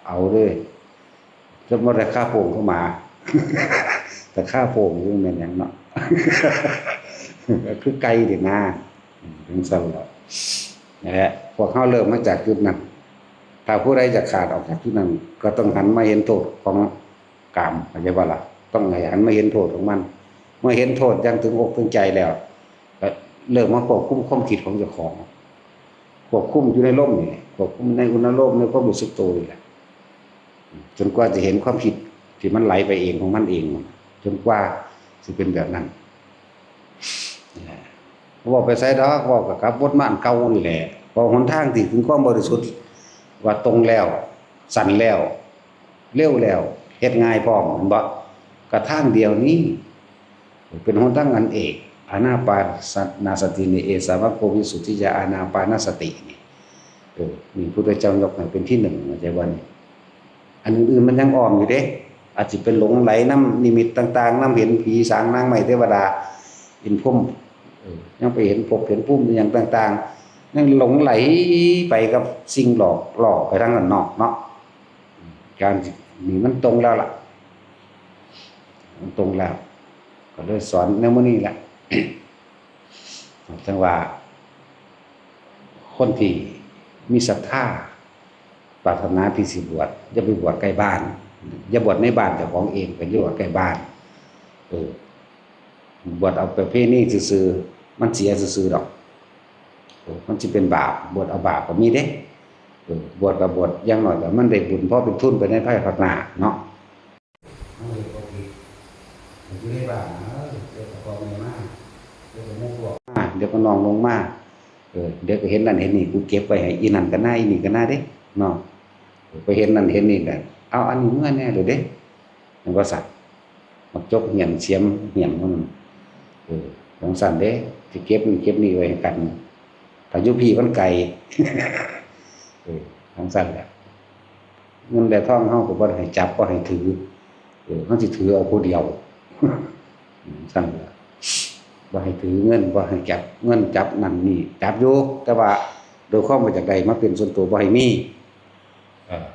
เอาเด้ สมมุติราคาโป่งคือหมา แต่ค่าโป่งนี่แม่นหยังเนาะ ก็คือไก่นี่นะ อืม จั่งซั่นแหละ นั่นแหละ พวกเฮาเริ่มมาจากจุดนั้น ถ้าผู้ใดจะขาดออกจากจุดนั้น ก็ต้องหันมาเห็นโทษของกาม เข้าใจบ่ล่ะ ต้องให้หันมาเห็นโทษของมัน เมื่อเห็นโทษอย่างถึงอกถึงใจแล้ว ก็เริ่มมาควบคุมความคิดของเจ้าของ ควบคุมอยู่ในลมนี่แหละ ควบคุมในอุณาโลม ในความรู้สึกตัวนี่แหละ จนกว่าจะเห็นความคิดที่มันไหลไปเองของมันเอง จนกว่าสิเป็นแบบนั้น เว้าไปไสดอก เว้าก็กลับวนมาอันเก่านี่แหละ เพราะหนทางที่ถึงความบริสุทธิ์ ว่าตรงแล้ว สั้นแล้ว เร็วแล้ว เฮ็ดง่ายพร้อม แม่นบ่ ก็ทางเดียวนี้ เป็นหนทางอันเอก อานาปานสตินี่ เอสามัคโควิสุทธิยา อานาปานสตินี่ เออ นี่พุทธเจ้ายกให้เป็นที่หนึ่ง เข้าใจบ่นี่ อันอื่นๆมันยังอ้อมอยู่เด้ อาจสิเป็นหลงไหลนำนิมิตต่างๆ นำเห็นผีสางนางไม้เทวดา เห็นพรหม เออ ยังไปเห็นภพเห็นภูมิอิหยังต่างๆ ยังหลงไหลไปกับสิ่งหลอกล่อไปทางด้านนอกเนาะ การนี่มันตรงแล้วล่ะ มันตรงแล้ว ก็เลยสอนแนวมื้อนี้แหละ จั่งว่า คนที่มีศรัทธาปรารถนาที่สิบวช อย่าไปบวชใกล้บ้าน อย่าบวชในบ้านเจ้าของเอง ก็อย่าบวชใกล้บ้าน เออ บวชเอาประเพณีซื่อๆ มันเสียซื่อๆดอก เออ มันสิเป็นบาป บวชเอาบาปก็มีเด้ เออ บวชก็บวช อย่างน้อยก็มันได้บุญ พอเป็นทุนไปในภายภาคหน้าเนาะ มันเลยบ่ผิด มันอยู่ในบ้านนะ เออ เดี๋ยวก็พ่อแม่มา เดี๋ยวก็หมู่พวกมา เดี๋ยวก็น้องลงมา เออ เดี๋ยวก็เห็นนั่นเห็นนี่ กูเก็บไว้ให้อีนั่นก็น่า อีนี่ก็น่าเด้ เนาะ เออ ไปเห็นนั่นเห็นนี่ก็ เอาอันนี้เมือแหน่เด้อเด้ มันก็สั่น บักจกเหี่ยนเสียมเหี่ยนมัน เออ จั่งซั้นเด้ สิเก็บนั่นเก็บนี่ไว้ให้กัน ถ้าอยู่พี้มันไกล เออ จั่งซั้นแหละ เงินและทองเฮาก็บ่ให้จับ บ่ให้ถือ เออ เฮาสิถือเอาผู้เดียว จั่งซั้นแหละ บ่ให้ถือเงิน บ่ให้จับเงิน จับนั่นนี่ จับอยู่ แต่ว่าโดยความว่าอยากได้มาเป็นส่วนตัว บ่ให้มี เออ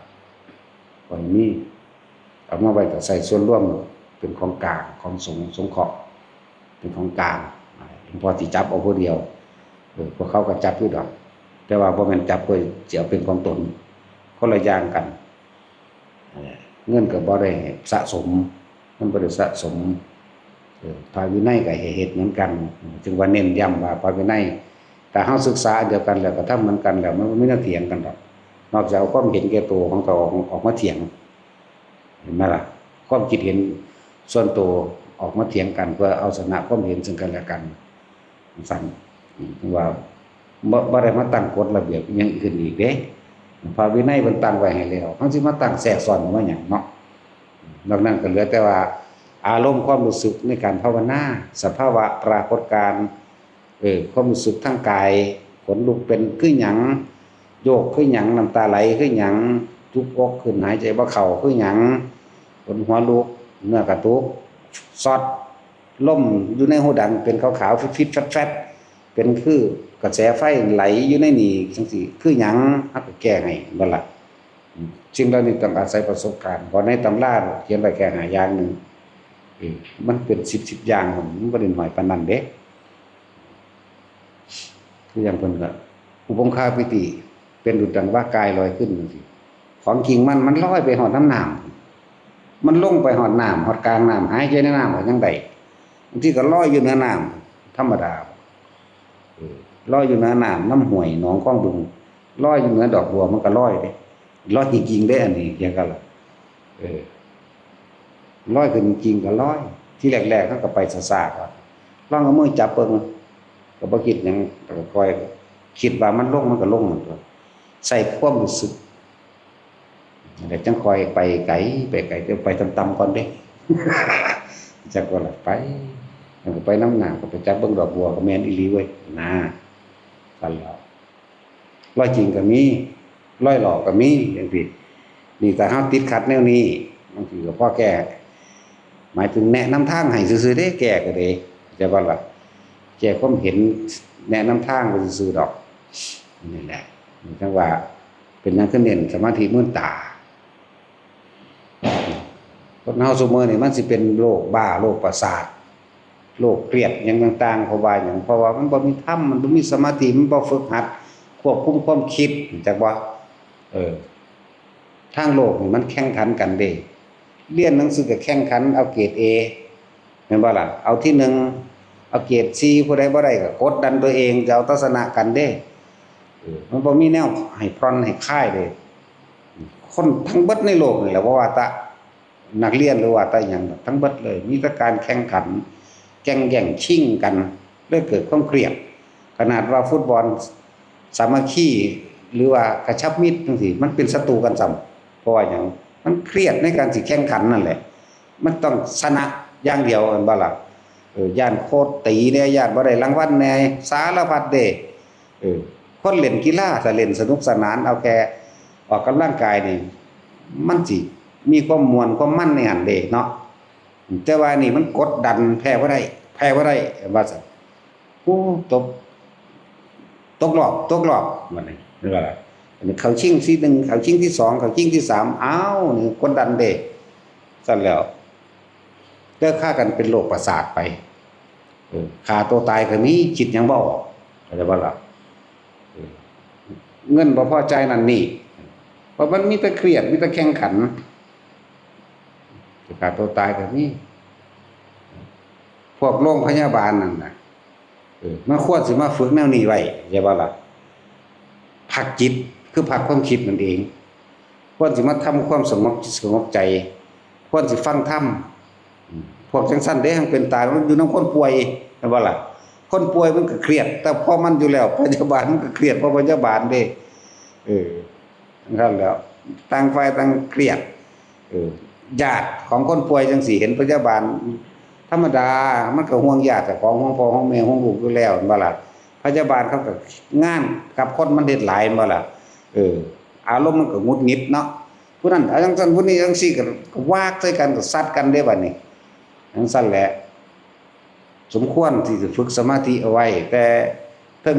บ่ให้มี เอามาไว้ก็ใช้ส่วนรวม เป็นของกลาง ของสงฆ์สงเคราะห์ เป็นของกลาง หลวงพ่อสิจับเอาผู้เดียว เออ พวกเขาก็จับอยู่ดอก แต่ว่าบ่แม่นจับเพื่อสิเอาเป็นของตน คนละอย่างกัน เออ เงินก็บ่ได้สะสม มันบ่ได้สะสม เออ พระวินัยก็ให้เฮ็ดเหมือนกัน จึงว่าเน้นย้ำว่าพระวินัย ถ้าเฮาศึกษาอันเดียวกันแล้ว ก็ทำเหมือนกันแล้ว มันบ่มีแนวเถียงกันดอก นอกจากเอาความเห็นแก่ตัวของตัวออก ออกมาเถียง เห็นไหมล่ะ ความคิดเห็นส่วนตัวออกมาเถียงกัน เพื่อเอาชนะความเห็นซึ่งกันและกัน จั่งซั้น อืม ว่าบ่ บ่ได้มาตั้งกฎระเบียบอิหยังอื่นอีกเด้ พระวินัยเพิ่นตั้งไว้ให้แล้ว เฮาสิมาตั้งแทรกซ้อนออกมาหยังเนาะ นอกนั้นก็เหลือแต่ว่าอารมณ์ความรู้สึกในการภาวนา สภาวะปรากฏการณ์ เออ ความรู้สึกทางกาย ขนลุกเป็นคือหยัง โยกคือหยัง น้ำตาไหลคือหยัง จุกอกขึ้น หายใจบ่เข้าคือหยัง ขนหัวลุก เนื้อกระตุก ช็อต ลมอยู่ในหูดังเป็นขาวๆ ฟิดๆ แฟดๆ เป็นคือกระแสไฟไหลอยู่ในนี่จั่งซี้ คือหยัง เฮาก็แก้ให้ นั่นล่ะ สิ่งเหล่านี้ต้องอาศัยประสบการณ์ เพราะในตำราเขียนไว้แค่ห้าอย่างหนึ่ง เออ มันเป็นสิบ สิบอย่าง มันบ่ได้น้อยปานนั้นเด้ คืออย่างเพิ่นก็ อุปงคาปิติ เป็นดุจดังว่ากายลอยขึ้นจั่งซี้ ของจริงมัน มันลอยไปฮอดนำน้ำ มันลงไปฮอดน้ำ ฮอดกลางน้ำ หายใจในน้ำก็ยังได้ บางทีก็ลอยอยู่เหนือน้ำ ธรรมดา เออ ลอยอยู่เหนือน้ำ นำห้วยหนองคลองบึง ลอยอยู่เหนือดอกบัวมันก็ลอยเด้ ลอยจริงๆเด้ อันนี้ จั่งซั้นล่ะ เออ ลอยขึ้นจริงๆก็ลอย ทีแรกๆเฮาก็ไปซ่าๆก่อน ลองเอามือจับเบิ่ง ก็บ่คิดหยัง แต่ก็ค่อยคิดว่ามันลง มันก็ลงนั่นตั๊ว ใส่ความรู้สึก แล้วจั่งค่อยไปไกล ไปไกล แต่ไปต่ำๆก่อนเด้ จักว่าล่ะ ไป มันก็ไปนำหน้า ก็ไปจับเบิ่งดอกบัว ก็แม่นอีหลีเว้ย นะ ซั่นแหล้ว ลอยจริงก็มี ลอยหลอกก็มี จั่งซี้ นี่ถ้าเฮาติดขัดแนวนี้ บางทีก็พอแก้ หมายถึงแนะนำทางให้ซื่อๆเด้ แก้ก็ดี แต่ว่าล่ะ แก้ความเห็น แนะนำทางไปซื่อๆดอก นี่แหละ จั่งว่า เป็นหยังคือเน้นสมาธิมืนตา คนเฮาซุมื้อนี่มันสิเป็นโรคบ้า โรคประสาท โรคเครียดหยังต่างๆ เพราะว่าหยัง เพราะว่ามันบ่มีธรรม มันบ่มีสมาธิ มันบ่ฝึกหัดควบคุมความคิด จักบ่ เออ ทางโลกนี่มันแข่งขันกันเด้ เรียนหนังสือก็แข่งขันเอาเกรดเอ แม่นบ่ล่ะ เอาที่หนึ่ง เอาเกรดสี่ ผู้ใดบ่ได้ก็กดดันตัวเอง จะเอาทัศนะกันเด้ เออ มันบ่มีแนวให้ผ่อนให้คลายเด้ คนทั้งเบิดในโลกนี่แหละ บ่ว่าแต่นักเรียนหรือว่าแต่หยังดอก ทั้งเบิดเลย มีแต่การแข่งขัน แก่งแย่งชิงกัน เลยเกิดความเครียด ขนาดว่าฟุตบอลสามัคคี หรือว่ากระชับมิตรจั่งซี้ มันเป็นศัตรูกันซ้ำ เพราะว่าหยัง มันเครียดในการสิแข่งขันนั่นแหละ มันต้องชนะอย่างเดียว แม่นบ่ล่ะ เออ ย้านโค้ชตีแหน่ ย้านบ่ได้รางวัลแหน่ สารพัดเด้ เออ คนเล่นกีฬา ถ้าเล่นสนุกสนาน เอาแค่ออกกำลังกายนี่ มันสิมีความม่วนความมันในหั้นเด้เนาะ แต่ว่านี่มันกดดัน แพ้บ่ได้ แพ้บ่ได้ ว่าซั่น โอ้ ตก ตกรอบ ตกรอบ บัดนี้ แม่นบ่ล่ะ อันนี้เข้าชิงที่หนึ่ง เข้าชิงที่สอง เข้าชิงที่สาม อ้าว นี่กดดันเด้ ซั่นแล้ว แต่พากันเป็นโรคประสาทไป เออ ฆ่าตัวตายก็มี คิดหยังบ่ออก เข้าใจบ่ล่ะ เออ เงินบ่พอจ่ายนั่นนี่ เพราะมันมีแต่เครียด มีแต่แข่งขัน จะฆ่าตัวตายก็มี พวกโรงพยาบาลนั่นน่ะ เออ มันควรสิมาฝึกแนวนี้ไว้ ใช่บ่ล่ะ พักจิต คือพักความคิดนั่นเอง ควรสิมาทำความสงบจิตสงบใจ ควรสิฟังธรรม อืม พวกจังซั่นเด้ หั้งเป็นตาย มันอยู่นำคนป่วย แม่นบ่ล่ะ คนป่วยมันก็เครียด แต่พอมันอยู่แล้ว พยาบาลมันก็เครียด เพราะพยาบาลเด้ เออ นั่นแหล้ว ต่างฝ่ายต่างเครียด เออ ญาติของคนป่วยจังซี้ เห็นพยาบาล ธรรมดา มันก็ห่วงญาติเจ้าของ ห่วงพ่อ ห่วงแม่ ห่วงลูกอยู่แล้ว แม่นบ่ล่ะ พยาบาลเขาก็งานกับคนมันเฮ็ดหลาย แม่นบ่ล่ะ เออ อารมณ์มันก็หงุดหงิดเนาะ ผู้นั้นเอาจังซั่น ผู้นี้จังซี่ ก็ ก็วากใส่กัน ก็ซัดกันเด้บัดนี้ จังซั่นแหละ สมควรที่จะฝึกสมาธิเอาไว้ แต่เทิง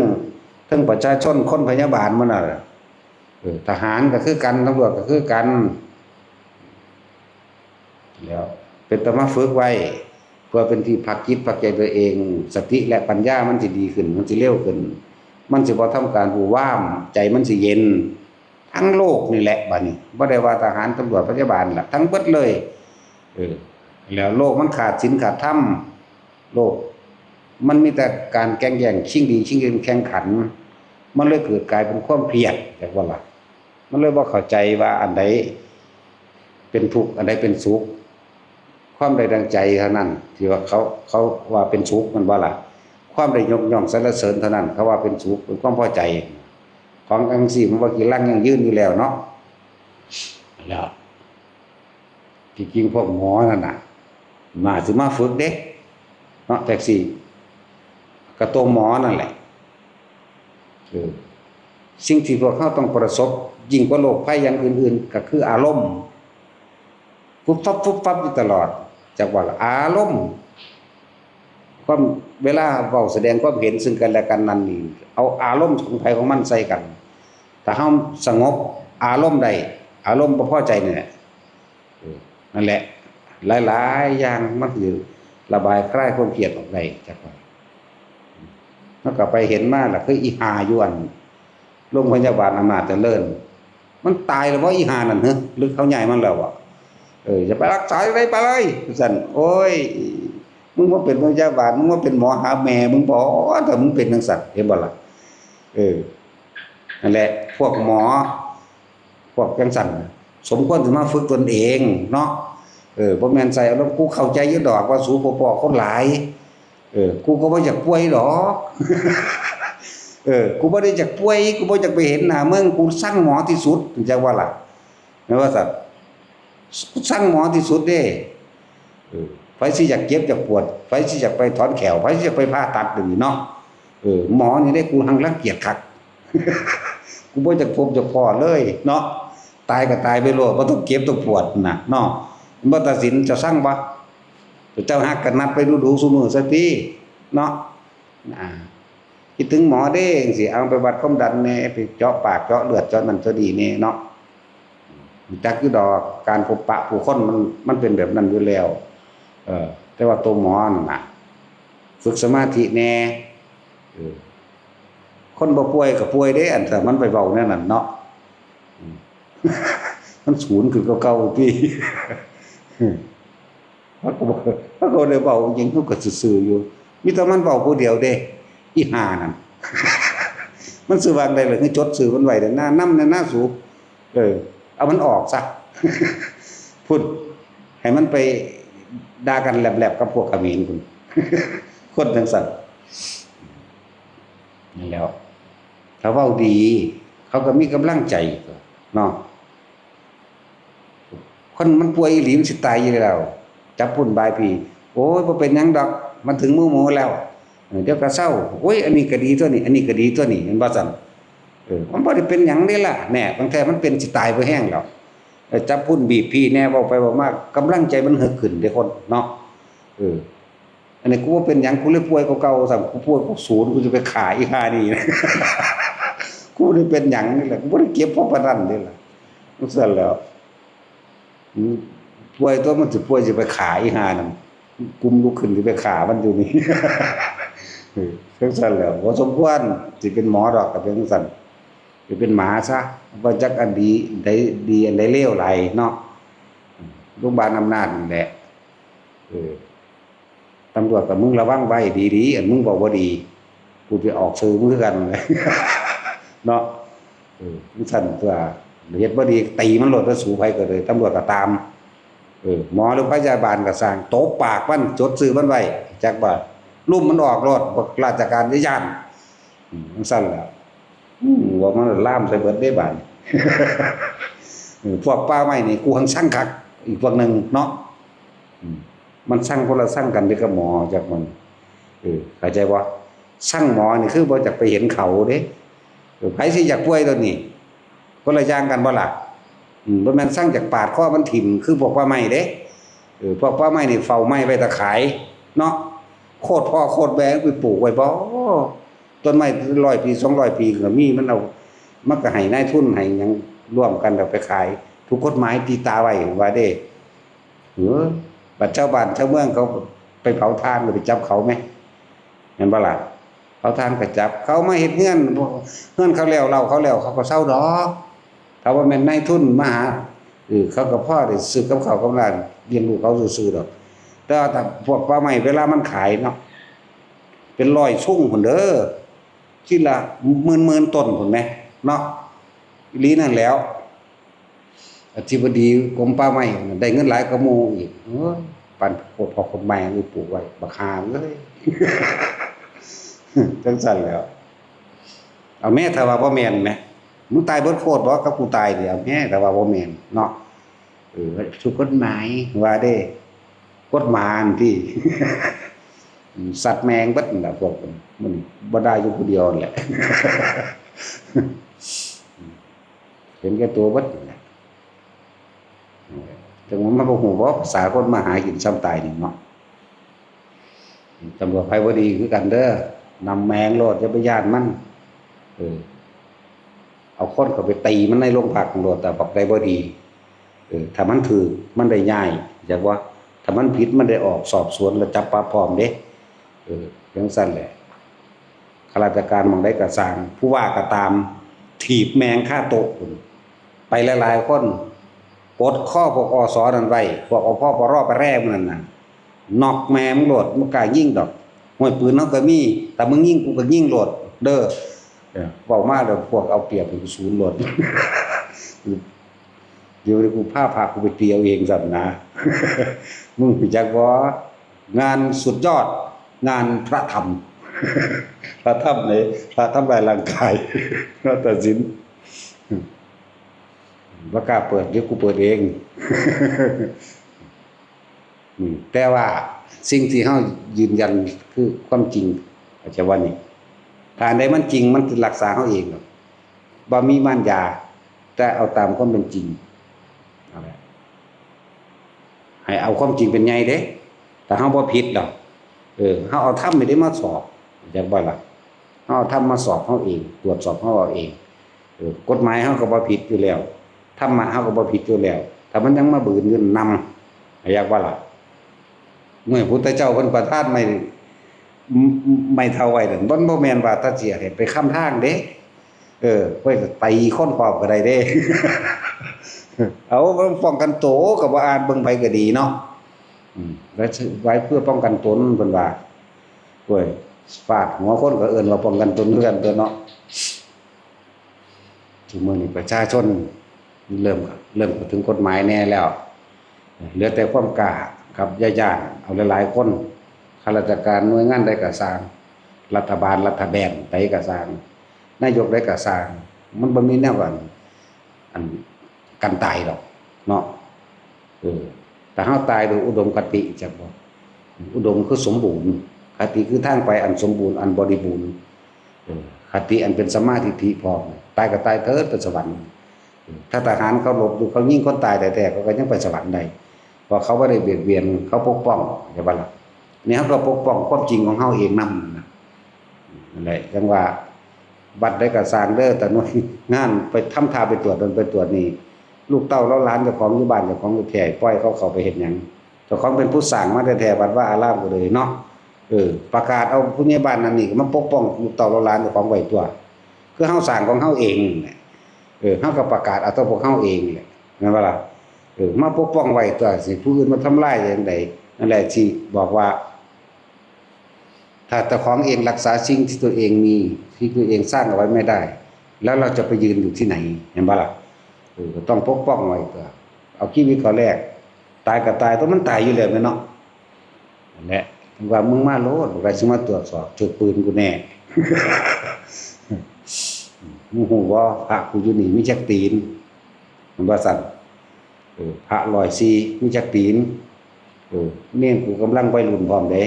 เทิงประชาชน คนพยาบาลหมู่นั่นล่ะ เออ ทหารก็คือกัน ตำรวจก็คือกัน แล้วเป็นตามาฝึกไว้ เพื่อเป็นที่พักจิตพักใจตัวเอง สติและปัญญามันสิดีขึ้น มันสิเร็วขึ้น มันสิบ่ทำการวู่วาม ใจมันสิเย็น ทั้งโลกนี่แหละบัดนี้ บ่ได้ว่าทหาร ตำรวจ พยาบาลล่ะ ทั้งเบิดเลย เออ แล้วโลกมันขาดศีลขาดธรรม โลกมันมีแต่การแก่งแย่งชิงดีชิงเด่นแข่งขัน มันเลยเกิดกลายเป็นความเครียด จักว่าล่ะ มันเลยบ่เข้าใจว่าอันใดเป็นทุกข์ อันใดเป็นสุข ความใดดังใจเท่านั้น ที่ว่าเขา เขาว่าเป็นสุข แม่นบ่ล่ะ ความได้ยกย่องสรรเสริญเท่านั้น เขาว่าเป็นสุข เป็นความพอใจ ของจังซี่มันบ่กีรังยั่งยืนอยู่แล้วเนาะ แล้ว ที่จริงพวกหมอนั่นน่ะ น่าสิมาฝึกเด้ เนาะ จักซี่ ก็ตัวหมอนั่นแหละ เออ สิ่งที่พวกเราต้องประสบ ยิ่งกว่าโรคภัยอย่างอื่นๆ ก็คืออารมณ์ ฟุบฟับ ฟุบฟับอยู่ตลอด จักว่าล่ะ อารมณ์ ความ เวลาเว้าแสดงความเห็นซึ่งกันและกันนั่นนี่ เอาอารมณ์ของไผของมันใส่กัน ถ้าเราสงบอารมณ์ได้ อารมณ์บ่พอใจนี่แหละ เออ นั่นแหละ หลายๆ อย่างมันคือระบายคลายความเครียดออกได้ จักว่า มันก็ไปเห็นมาล่ะ คืออีห่าอยู่อัน โรงพยาบาลอำนาจเจริญ มันตายแล้วบ่อีห่านั่น หรือเขาย้ายมันแล้วบ่ เออ อย่าไปรักษาเลย ไปเลย ซั่น โอ้ย มึงมาเป็นพยาบาล มึงมาเป็นหมอหาแม่มึงบ่ ถ้ามึงเป็นจังซั่น เห็นบ่ล่ะ เออ นั่นแหละ พวกหมอ พวกจังซั่น สมควรสิมาฝึกตนเองเนาะ เออ บ่แม่นใส่อารมณ์ กูเข้าใจอยู่ดอกว่าสูบ่พ้อคนหลาย เออ กูก็บ่อยากป่วยดอก เออ กูบ่ได้อยากป่วย กูบ่อยากไปเห็นหน้ามึง กูซังหมอที่สุด จักว่าล่ะ แม่นว่าซั่น กูซังหมอที่สุดเด้ เออ ไผสิอยากเจ็บอยากปวด ไผสิอยากไปถอนแข้ว ไผสิอยากไปผ่าตัด เดี๋ยวนี้เนาะ เออ หมอนี่เด้ กูหังรังเกียจคัก กูบ่อยากพบอยากพ้อเลยเนาะ ตายก็ตายไปโลด บ่ต้องเจ็บต้องปวดน่ะเนาะ มันบ่ตัดสิน เจ้าซังบ่ เจ้าฮักก็นัดไปดูๆ ซุมื้อซะติเนาะ อ่า คิดถึงหมอเด้จังซี้ เอาไปวัดความดันแหน่ ไปเจาะปากเจาะเลือดเจาะนั่นเจาะนี่แหน่เนาะ รู้จักอยู่ดอก การพบปะผู้คนมัน มันเป็นแบบนั้นอยู่แล้ว เออ แต่ว่าตัวหมอนั่นน่ะ ฝึกสมาธิแหน่ เออ คนบ่ป่วยก็ป่วยเด้ อันถ้ามันไปเว้าแนวนั้นเนาะ อืม มันสูนขึ้นกว่าเก่าติ มันก็บ่ มันก็บ่ได้เว้าหยัง มันก็ซื่อๆ อยู่ มีแต่มันเว้าผู้เดียวเด้ อีห่านั่น มันชื่อว่าจั่งใดล่ะ คือจดชื่อมันไว้เด้อ หน้านำ หน้าสูบ เออ เอามันออกซะ พุ้น ให้มันไปด่ากันแหลบๆ กับพวกเขมรพุ้น คนจังซั่น นั่นแหล้ว ถ้าเว้าดี เขาก็มีกำลังใจ เนาะ คนมันป่วยอีหลี มันสิตายอยู่แล้ว จับปุ้นบายพี โอ้ย บ่เป็นหยังดอก มันถึงมือหมอแล้ว เออ เดี๋ยวก็เซา โอ้ย อันนี้ก็ดีตั๊วนี่ อันนี้ก็ดีตั๊วนี่ แม่นบ่ซั่น เออ มันบ่ได้เป็นหยังเด้ล่ะ แน่ บางเทื่อมันเป็นสิตายบ่แฮงแล้ว เออ จับปุ้นบีบพีแน่ เว้าไปเว้ามา กำลังใจมันเหิกขึ้นเด้คนเนาะ เออ อันนี้กูบ่เป็นหยัง กูเลยป่วยกว่าเก่าซ้ำ กูป่วย กูสูน กูจะไปฆ่าอีห่านี่ กูบ่ได้เป็นหยังนี่แหละ กูบ่ได้เจ็บพอปานนั้นนี่แหละ จั่งซั่นแหล้ว อืม ป่วยตั๊ว มันสิป่วย สิไปฆ่าอีห่านั่น กุมลุกขึ้นสิไปฆ่ามันอยู่นี่ เออ จั่งซั่นแหล้ว บ่สมควรสิเป็นหมอดอก ก็เป็นจั่งซั่น ไปเป็นหมาซะ ว่าจักอันดีใดดีอันใดเลวหลายเนาะ โรงพยาบาลอำนาจนี่แหละ เออ ตำรวจกับมึงระวังไว้ดีๆ อันมึงบอกว่าดี กูจะออกสื่อมึงคือกัน เนาะ เออ มึงสั่นตัว เฮ็ดบ่ดี ตีมันโลด แล้วสู้ไผก็เลย ตำรวจก็ตาม เออ หมอหรือพยาบาลก็สร้าง ตบปากมัน จดชื่อมันไว้ จักบ่า ลุ่มมันออกโลด พวกราชการจะย่าน อืม มันสั่นแหละ อืม ว่ามันล่ามใส่เบิดได้บาด เออ พวกป่าไม้นี่ กูหังสั่งคัก อีกพวกหนึ่งเนาะ อืม มันสั่งคนละสั่งกันเด้อกับหมอ จักมัน เออ เข้าใจบ่ สั่งหมอนี่คือบ่อยากไปเห็นเขาเด้ เออ ไผสิอยากป่วยตัวนี้ คนละอย่างกันบ่ล่ะ อืม บ่แม่นสั่งจากปาดคอมันถิ่ม คือพวกป่าไม้เด้ เออ พวกป่าไม้นี่เฝ้าไม้ไว้ตะขาย เนาะ โคตรพ่อโคตรแม่ไปปลูกไว้บ่ ต้นไม้ร้อยปี สองร้อยปีก็มี มันเอา มันก็ให้นายทุนให้หยังร่วมกันเอาไปขาย ถูกกฎหมายตีตาไว้ว่าเด้ เออ บัดชาวบ้านชาวเมืองเขาไปเผาถ่าน หรือไปจับเขาไหม แม่นบ่ล่ะ เผาถ่านก็จับ เขามาเฮ็ดเฮือน เฮือนเขาแล้ว เล้าเขาแล้ว เขาก็เซาดอก ถ้าว่าแม่นนายทุนมาหา เออ เขาก็พอได้ซื้อกับข้าวกับน้ำเลี้ยงลูกเขาซื่อๆดอก แต่ว่าถ้าพวกป่าไม้เวลามันขายเนาะ เป็นร้อยซุงพุ้นเด้อ ทีละหมื่นๆต้นพุ้นแหม เนาะ อีหลีนั่นแหล้ว อธิบดีกรมป่าไม้นั่นได้เงินหลายกว่าหมู่อีก โอ้ย ปานโคตรพ่อโคตรแม่เลยปลูกไว้ บักห่าเอ้ย จังซั่นแหล้ว เอาแม่ ถ้าว่าบ่แม่นแหม มึงตายเบิดโคตรบ่ กับกูตายนี่ เอาแม่ ถ้าว่าบ่แม่นเนาะ เออ ถูกกฎหมายว่าเด้ กฎหมายที่ สัตว์แม่งเบิดนั่นแหละพวกมัน มันบ่ได้อยู่ผู้เดียวนั่นแหละ เห็นแก่ตัวเบิดนั่นแหละ จังว่ามันบ่ฮู้ว่าภาษาคนมาหากินซ้ำตายนี่เนาะ ตำรวจไผบ่ดีคือกันเด้อ นำแม่งโลด อย่าไปย้านมัน เออ เอาคนเข้าไปตีมันในโรงพักโลด แต่บอกได้บ่ดี เออ ถ้ามันถืก มันได้ย้าย จักว่า ถ้ามันผิด มันได้ออกสอบสวน แล้วจับปรับพร้อมเด้ เออ จังซั่นแหละ ข้าราชการหม่องใดก็ซ่าง ผู้ว่าก็ตาม ถีบแม่งคาโต๊ะพุ้น ไปหลายๆคน ปลดคอพวก อส นั่นไว้ พวก อพปร ไปแร่มื้อนั้นน่ะ น็อกแม่มึงโลด บ่กล้ายิงดอก ห้วยปืนเฮาก็มี ถ้ามึงยิงกูก็ยิงโลด เด้อ เออ เว้ามาแล้วพวกเอาเปรียบกูศูนย์โลด เดี๋ยวกูพาพากูไปเตียวเองซ้ำนะ มึงรู้จักบ่ งานสุดยอด งานพระธรรม พระธรรมไหน พระทำลายร่างกาย พระตัดสิน บ่กล้าเปิด เดี๋ยวกูเปิดเอง อืม แต่ว่าสิ่งที่เฮายืนยันคือความจริง เข้าใจว่านี่ ถ้าอันใดมันจริง มันสิรักษาเฮาเองดอก บ่มีมารยา แต่เอาตามความเป็นจริง นั่นแหละ ให้เอาความจริงเป็นใหญ่เด้ ถ้าเฮาบ่ผิดดอก เออ เฮาเอาธรรมนี่เด้มาสอบ จักบ่ล่ะ เฮาเอาธรรมมาสอบเฮาเอง ตรวจสอบเฮาเอาเอง เออ กฎหมายเฮาก็บ่ผิดอยู่แล้ว ธรรมะเฮาก็บ่ผิดอยู่แล้ว ถ้ามันยังมาบืนอยู่นำ อยากว่าล่ะ เมื่อพุทธเจ้าเพิ่นประทานไม้ ไม้เท้าไว้นั่น มันบ่แม่นว่าถ้าสิให้ไปค้ำทางเด้ เออ ไว้ตีคนพร้อมก็ได้เด้ เอาป้องกันตัวก็บ่อ่านเบิ่งไผก็ดีเนาะ อืม ไว้ ไว้เพื่อป้องกันตนเพิ่นว่า โอ้ย ฟาดหัวคนก็เอิ้นว่าป้องกันตนคือกันตัวเนาะ ทุกมื้อนี้ประชาชนเริ่ม เริ่มเข้าถึงกฎหมายแน่แล้ว เหลือแต่ความกล้าครับ อย่าย้าน เอาหลายๆคน ข้าราชการหน่วยงานใดก็ซ่าง รัฐบาลรัฐแบนใดก็ซ่าง นายกใดก็ซ่าง มันบ่มีแนวอัน อันกันตายดอกเนาะ เออ ถ้าเฮาตายโดยอุดมคติจักบ่ อุดมคือสมบูรณ์ คติคือทางไปอันสมบูรณ์ อันบริบูรณ์ เออ คติอันเป็นสัมมาทิฏฐิพร้อม ตายก็ตายเถิดไปสวรรค์ เออ ถ้าทหารเขารบอยู่ เขายิงคนตายแท้ๆ เขาก็ยังไปสวรรค์ได้ เพราะเขาบ่ได้เบียดเบียน เขาปกป้อง เข้าใจบ่ล่ะ นี่เฮาก็ปกป้องความจริงของเฮาเองนำนะ นั่นแหละ จังว่า วัดใดก็ซ่างเด้อ แต่หน่วยงานไปทำท่าไปตรวจนั่นไปตรวจนี่ ลูกเต้าเหล่าหลานเจ้าของอยู่บ้านเจ้าของอยู่แท้ ปล่อยเขาเข้าไปเฮ็ดหยัง เจ้าของเป็นผู้สร้างมาแท้ๆ วัดวาอารามก็เลยเนาะ เออ ประกาศเอาผู้ใหญ่บ้านนั่นนี่มาปกป้องลูกเต้าเหล่าหลานเจ้าของไว้ตัว คือเฮาสร้างของเฮาเองนี่แหละ เออ เฮาก็ประกาศเอาตัวพวกเฮาเองแหละ แม่นบ่ล่ะ เออ มาปกป้องไว้ตัว สิผู้อื่นมาทำลายจั่งใด นั่นแหละที่บอกว่า ถ้าเจ้าของเองรักษาสิ่งที่ตัวเองมี ที่ตัวเองสร้างเอาไว้ไม่ได้ แล้วเราจะไปยืนอยู่ที่ไหน เห็นบ่ล่ะ เออ ก็ต้องปกป้องไว้ตัว เอาชีวิตเขาแลก ตายก็ตาย ตัวมันตายอยู่แล้วแม่นเนาะ นั่นแหละ ว่ามึงมาโลด บ่ใครสิมาตรวจสอบ ถืกปืนกูแน่ มึงฮู้บ่ พระกูอยู่นี่มีจักตีน มันว่าซั่น เออ พระร้อยสี่มีจักตีน เออ เณรกูกำลังวัยรุ่นพร้อมเด้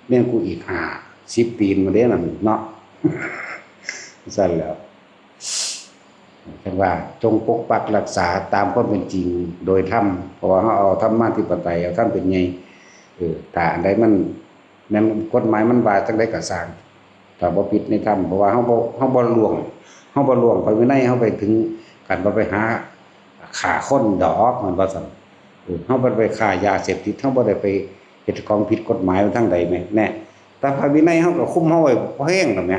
เณรกูอีกห้าสิบตีนมาเด้นั่นเนาะ ซั่นแหล้ว จั่งว่าจงปกปักรักษาตามความเป็นจริงโดยธรรม เพราะว่าเฮาเอาธรรมาธิปไตย เอาธรรมเป็นใหญ่ เออ ถ้าอันใดมัน แม่นกฎหมายมันว่าจั่งใดก็ซ่าง ถ้าบ่ผิดในธรรม เพราะว่าเฮาบ่ เฮาบ่ล่วง เฮาบ่ล่วงพระวินัย เฮาไปถึงขั้นว่าไปหาฆ่าคนดอก มันว่าซั่น เออ เฮาบ่ได้ไปค้ายาเสพติด เฮาบ่ได้ไปเฮ็ดของผิดกฎหมายมาทางใดแหม แน่ แต่พระวินัยเฮาก็คุมเฮาไว้พอแฮงแล้วแหม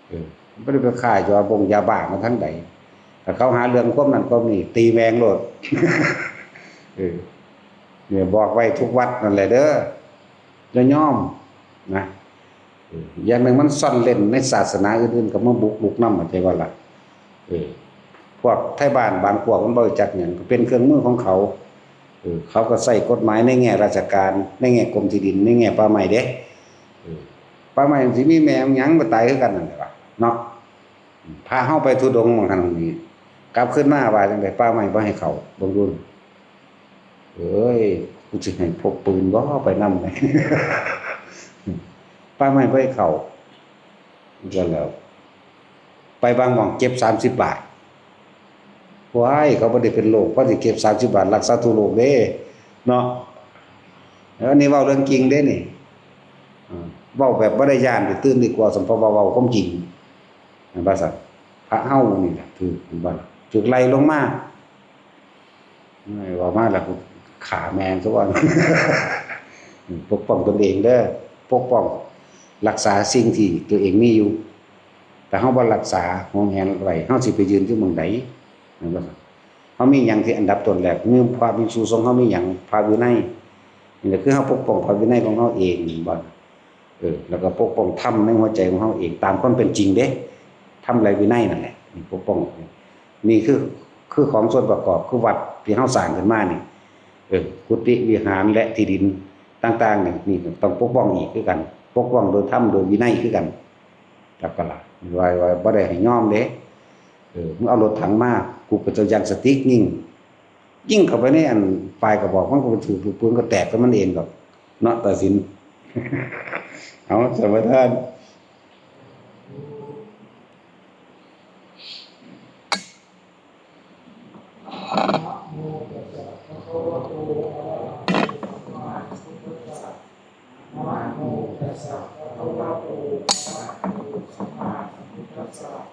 เออ บ่ได้ไปค้ายาบงยาบ้ามาทางใด ถ้าเขาหาเรื่องความนั้นความนี้ ตีแม่งโลด เออ เนี่ย บอกไว้ทุกวัดนั่นแหละเด้อ อย่ายอมนะ เออ อย่างหนึ่งมันซ่อนเร้นในศาสนาอื่นๆ ก็มาบุกรุกนำ เข้าใจบ่ล่ะ เออ พวกไทบ้านบางพวกมันบ่รู้จักหยัง ก็เป็นเครื่องมือของเขา เออ เขาก็ใช้กฎหมายในแง่ราชการ ในแง่กรมที่ดิน ในแง่ป่าไม้เด้ เออ ป่าไม้มันสิมีแม่มันหยัง ก็ตายคือกันนั่นแหละวะ เนาะ พาเฮาไปธุดงค์บางครั้งนี่ กลับขึ้นมาว่าจั่งใด ป่าไม้บ่ให้เข้า เบิ่งดู เอ้ย กูสิให้พกปืนบ่ไปนำ ป่าไม้บ่ให้เข้า ก็แล้ว ไปบางหม่องเก็บสามสิบบาท ว้าย เขาบ่ได้เป็นโรค เขาสิเก็บสามสิบบาท รักษาทั่วโลกเด้ เนาะ แล้วอันนี้เว้าเรื่องจริงเด้นี่ อ่า เว้าแบบบ่ได้ย้าน ไปตื่นดีกว่า สมเพราะว่าเว้าความจริง เห็นบ่ซั่น พระเฮานี่แหละ ถืก เห็นบ่ล่ะ ถืกไล่ลงมา เอ้ย เว้ามาแล้วกูฆ่าแม่งซะก่อน ปกป้องตนเองเด้อ ปกป้องรักษาสิ่งที่ตัวเองมีอยู่ แต่เฮาบ่รักษาหวงแหนไว้ เฮาสิไปยืนอยู่หม่องใด เห็นบ่ครับ เฮามีหยังที่อันดับต้นแรก มีพระภิกษุสงฆ์ เฮามีหยัง พระวินัย นี่แหละคือเฮาปกป้องพระวินัยของเฮาเอง เห็นบ่ เออ แล้วก็ปกป้องธรรมในหัวใจของเฮาเอง ตามความเป็นจริงเด้ ธรรมและวินัยนั่นแหละ นี่ปกป้อง นี่คือ คือของส่วนประกอบ คือวัดที่เฮาสร้างขึ้นมานี่ เออ กุฏิวิหารและที่ดินต่างๆ นี่ นี่ต้องปกป้องอีกคือกัน ปกป้องโดยธรรม โดยวินัยคือกัน แล้วก็ล่ะ ว่า ว่าบ่ได้ให้ยอมเด้ เออ มึงเอารถถังมา กูก็จะยัดสติ๊กยิง ยิงเข้าไปในอันปลายกระบอก มันก็ไปถืกลูกปืนก็แตกของมันเองดอก เนาะ ตัดสิน เอา สมทาน